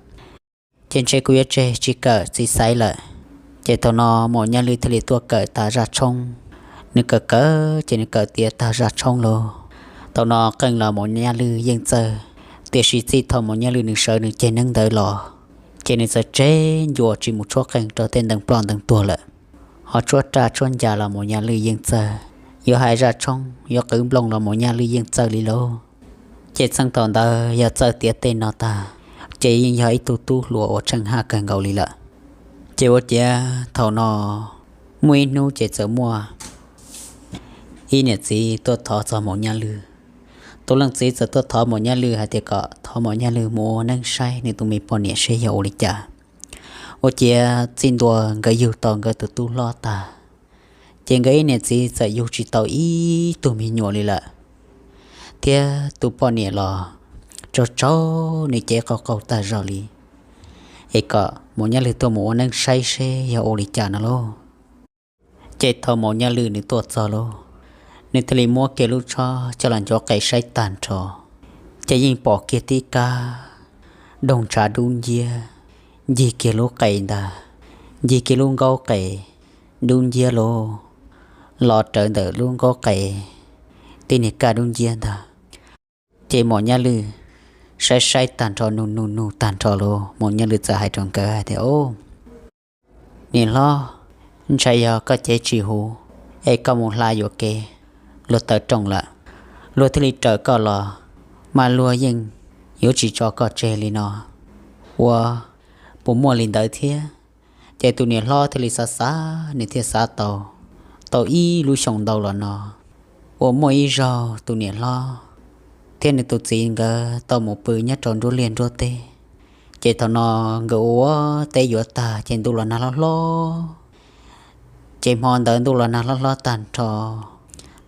Ces ntshe kuv yuav tseg tsis kawm txiv xaiv lawm. Ces thaum no Maum Nyaj Lwj thiaj li tuaj kawm tag zaj tshoob. Nws kawm kawm ces nws kawm tiav tag zaj tshoob lauj. Thaum no qee los Maum Nyaj Lwj yeej txawj, tiam sis txij thaum Maum Nyaj Lwj nws sawv nws ceg neeb ntawd los, ces nws txawm tseg ncua tsis mus tshuab qeej rau tej ntees ploj ntees tuag lawm. Ho tshuab raj tshuab ncas los Maum Nyaj Lwj yeej txawj, yuav hais zaj tshoob yuav qwv nplooj los Maum Nyaj Lwj yeej txawj li lauj. Ces txheej thaum ntawd yog txawj tiav tej no tag, ces yeej yog ib tug tub hluas uas tsheej haj kawg nkaus li lawm. Ces ua ciav thaum no muaj ib hnub ces txawm muaj ib niam txiv tuaj thov txog Maum Nyaj Lwj. Tus leej txiv txawm tuaj thov Maum Nyaj Lwj hais tias kom thov Maum Nyaj Lwj mus ua neeb saib nws tus me poj niam seb yog ua li cas. Ua ciav txij ntua nkawd yug tau nkawd tus tub hlob tag, ces nkawd ib niam txiv txawm yug tsis tau ib tug me nyuam li lawm, thiab tus poj niam los tsaug tsaug nws cev qaug qaug tag zog li, es kom Maum Nyaj Lwj tuaj mus ua neeb saib seb yog ua li cas no lauj. Ces thaum Maum Nyaj Lwj nws tuaj txog lauj, nws thiaj li muab kiag lub tsho coj los ncuav qe saib tag nrho, ces yeej pom kiag tib kab doog ntshav dub nciab ncig kiag lub qe ntag, ncig kiag lub nkaub qe dub nciab lauj, los rawv ntawm lub nkaub qe tib niag kaj dub nciab ntag. Ces Maum Nyaj Lwj saib saib tag nrho, nug nug nug tag nrho lauj, Maum Nyaj Lwj txawm hais rau nkawd hais tias, o, niam hlob, ntshai yog koj cev tsis huv es koj mus hla yuam kev luag taw rooj lawm, luag thiaj li raws koj los, mas luag yeej yuav tsis tso koj tseg li no, ua puas muaj li ntawd thiab? Ces tus niam hlob thiaj li xav xav, nws thiaj xav tau, tau ib lub xyoo ntau los no, uas muaj ib zaug tus niam hlob thiab nws tus txiv nkawd tau mus pw nyob rau nruab liaj nruab teb. Ces thaum no nkawd ua teb yuav tag ces ntuj los nag hlob hlob. Ces hmo ntawd ntuj los nag hlob hlob tag nrho,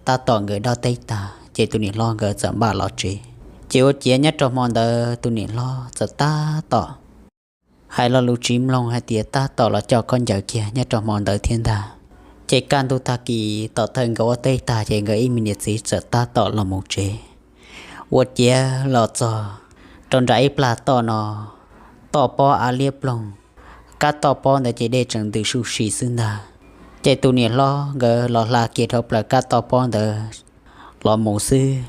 tab tom nkawd dob teb tag ces tus niam hlob nkawd txawm npaj los tsev. Ces ua ciav nyob rau hmo ntawd tus niam hlob txawm tab tom hais lo lus tsis mloog hais tias tab tom los coj khaub ncaws kiag nyob rau hmo ntawd thiab ntag. Ces kaj ntug tag kis tom thawj nkawd ua teb tag ces nkawd ib me niam txiv txawm tab tom los mus tsev. Ua ciav los txog rau nram ib plag toj no, toj pob av liab ploog, kab toj pob ntawd ces dej tseem ntws suj si xwb ntag. Ces tus niam hlob nkawd los hla kiag dhau plaws kab toj pob ntawd los mus xwb.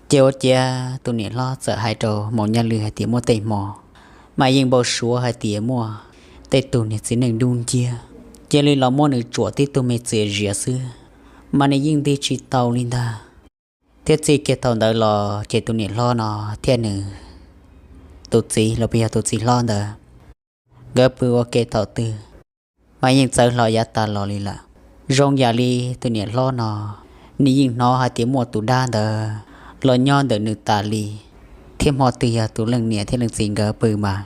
Ces ua ciav tus niam hlob txawm hais rau Maum Nyaj Lwj hais tias muaj tej hmo mas yeej npau suav hais tias muaj tej tug niag txiv neej dub nciab cia li los muab nws tsuam tib tug me txias zias xwb, mas nws yeej ntig tsis tau li ntag. Thiab txij kiag thaum ntawd los ces tus niam hlob no thiab nws tus txiv los puas yog tus txiv hlob ntawd, nkawd pw ua ke thaum twg mas yeej txawv hlo yav tas los li lawm. Zoo yam li tus niam hlob no, nws yeej hnov hais tias muaj tus dab ntawd los nyob ntawm nws tas li, thiab hmo twg yog tus leej niam thiab leej txiv nkawd pw mas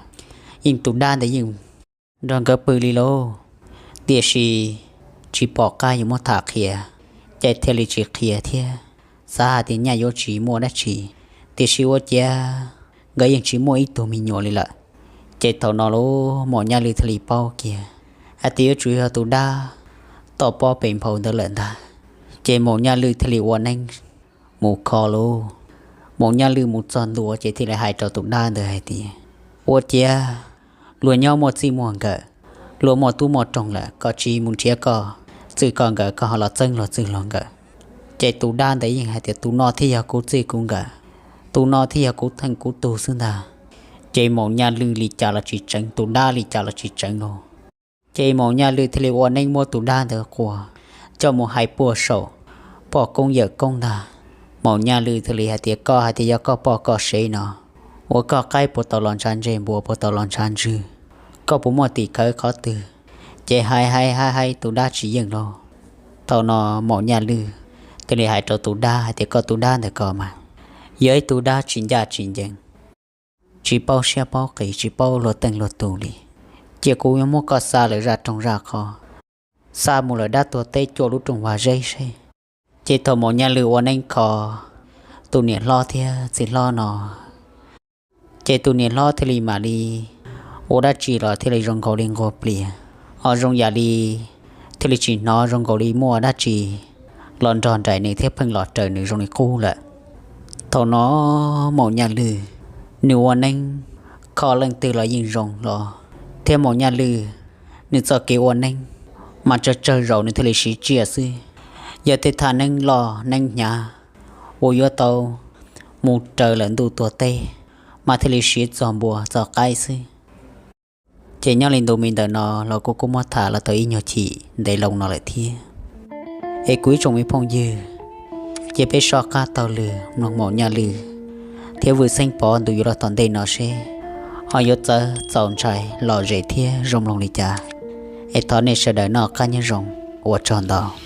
yeej tus dab ntawd yeej nrog nkawd pw li lauj. Tiam sis tsis pom qab yuav muab tham qhia, ces thiaj li tsis qhia thiab, xav hais tias nyaj yuav tsis muaj dab tsi, tiam sis ua ciav nkawd yeej tsis muaj ib tug me nyuam li lawm. Ces thaum no lub Maum Nyaj Lwj thiaj li paub kiag hais tias yuav tsum yog tus dab toj pob pes nphau ntawd lawm ntag. Ces Maum Nyaj Lwj thiaj li ua neeb mus kho lauj. Maum Nyaj Lwj mus txog ntua ces thiaj li hais rau tus dab ntawd hais tias, ua ciav luag nyob muaj txij muaj nkawm, luag muaj tub muaj roog lawm, koj cia li mus nrhiav koj txij koj nkawm, koj ho los txeeb luag txij luag nkawm. Ces tus dab ntawd yeej hais tias tus no thiaj yog kuv txij kuv nkawm, tus no thiaj yog kuv theej kuv tug xwb ntag. Ces Maum Nyaj Lwj li cas los tsis tseev, tus dab li cas los tsis tseev lauj. Ces Maum Nyaj Lwj thiaj li ua neeb muab tus dab ntawd quas coj mus hais puag saum poj koob yawm koob ntag. Maum Nyaj Lwj thiaj li hais tias koj hais tias yog koj poj koj sev no, ua koj qaib puas tau los ntshav ntse, npua puas tau los ntshav ntswg, koj puas muaj tim khawv qhov twg? Ces hais hais hais hais tus dab tsis yeej lauj. Thaum no Maum Nyaj Lwj thiaj li hais rau tus dab hais tias koj tus dab ntawd ko mas yog ib tug dab tsis ncaj tsis ncees, tsis paub siab paub qis, tsis paub luag teej luag tug li. Cia kuv yuav muab koj xa lawm zaj roog zaj qhov, xa mus lawm dab tuag teb cuaj lub rooj vag zeb seb. Ces thaum Maum Nyaj Lwj ua neeb kho tus niam hlob thiab txiv hlob no, ces tus niam hlob thiaj li mam li ua dab tsi los thiaj li zoo nkaus li nquag plias, ho zoo yam li thiaj li tsis hnov zoo nkaus li muaj dab tsi los nrog nraim nws thiab pheej los raws nws zoo li qub lawm. Thaum no Maum Nyaj Lwj nws ua neeb kho leej twg los yeej zoo los, thiab Maum Nyaj Lwj nws txoj kev ua neeb mas tsawg tsawg zaus nws thiaj li siv tsiaj xwb. Yog tej thaj neeb loj neeb hnyav uas yuav tau mus raws lawm ntuj tuag teb mas thiaj li siv txog npua txog qaib xwb. Ces nyob li ntu me ntawm no los kuv kuj muab tham los tau ib nyuag chim ntev loo no lawm thiab. Es kuv ib tsoom me phooj ywg, cia peb soj qab taug lw mloog Maum Nyaj Lwj thiab Vwj Xeeb Pov ntu yuav los tom ntej no seb ho yuav txawv txaus ntshai lom zem thiab zoo mloog li cas. Es thov nej sawv daws noj qab nyob zoo, ua tsaug ntau.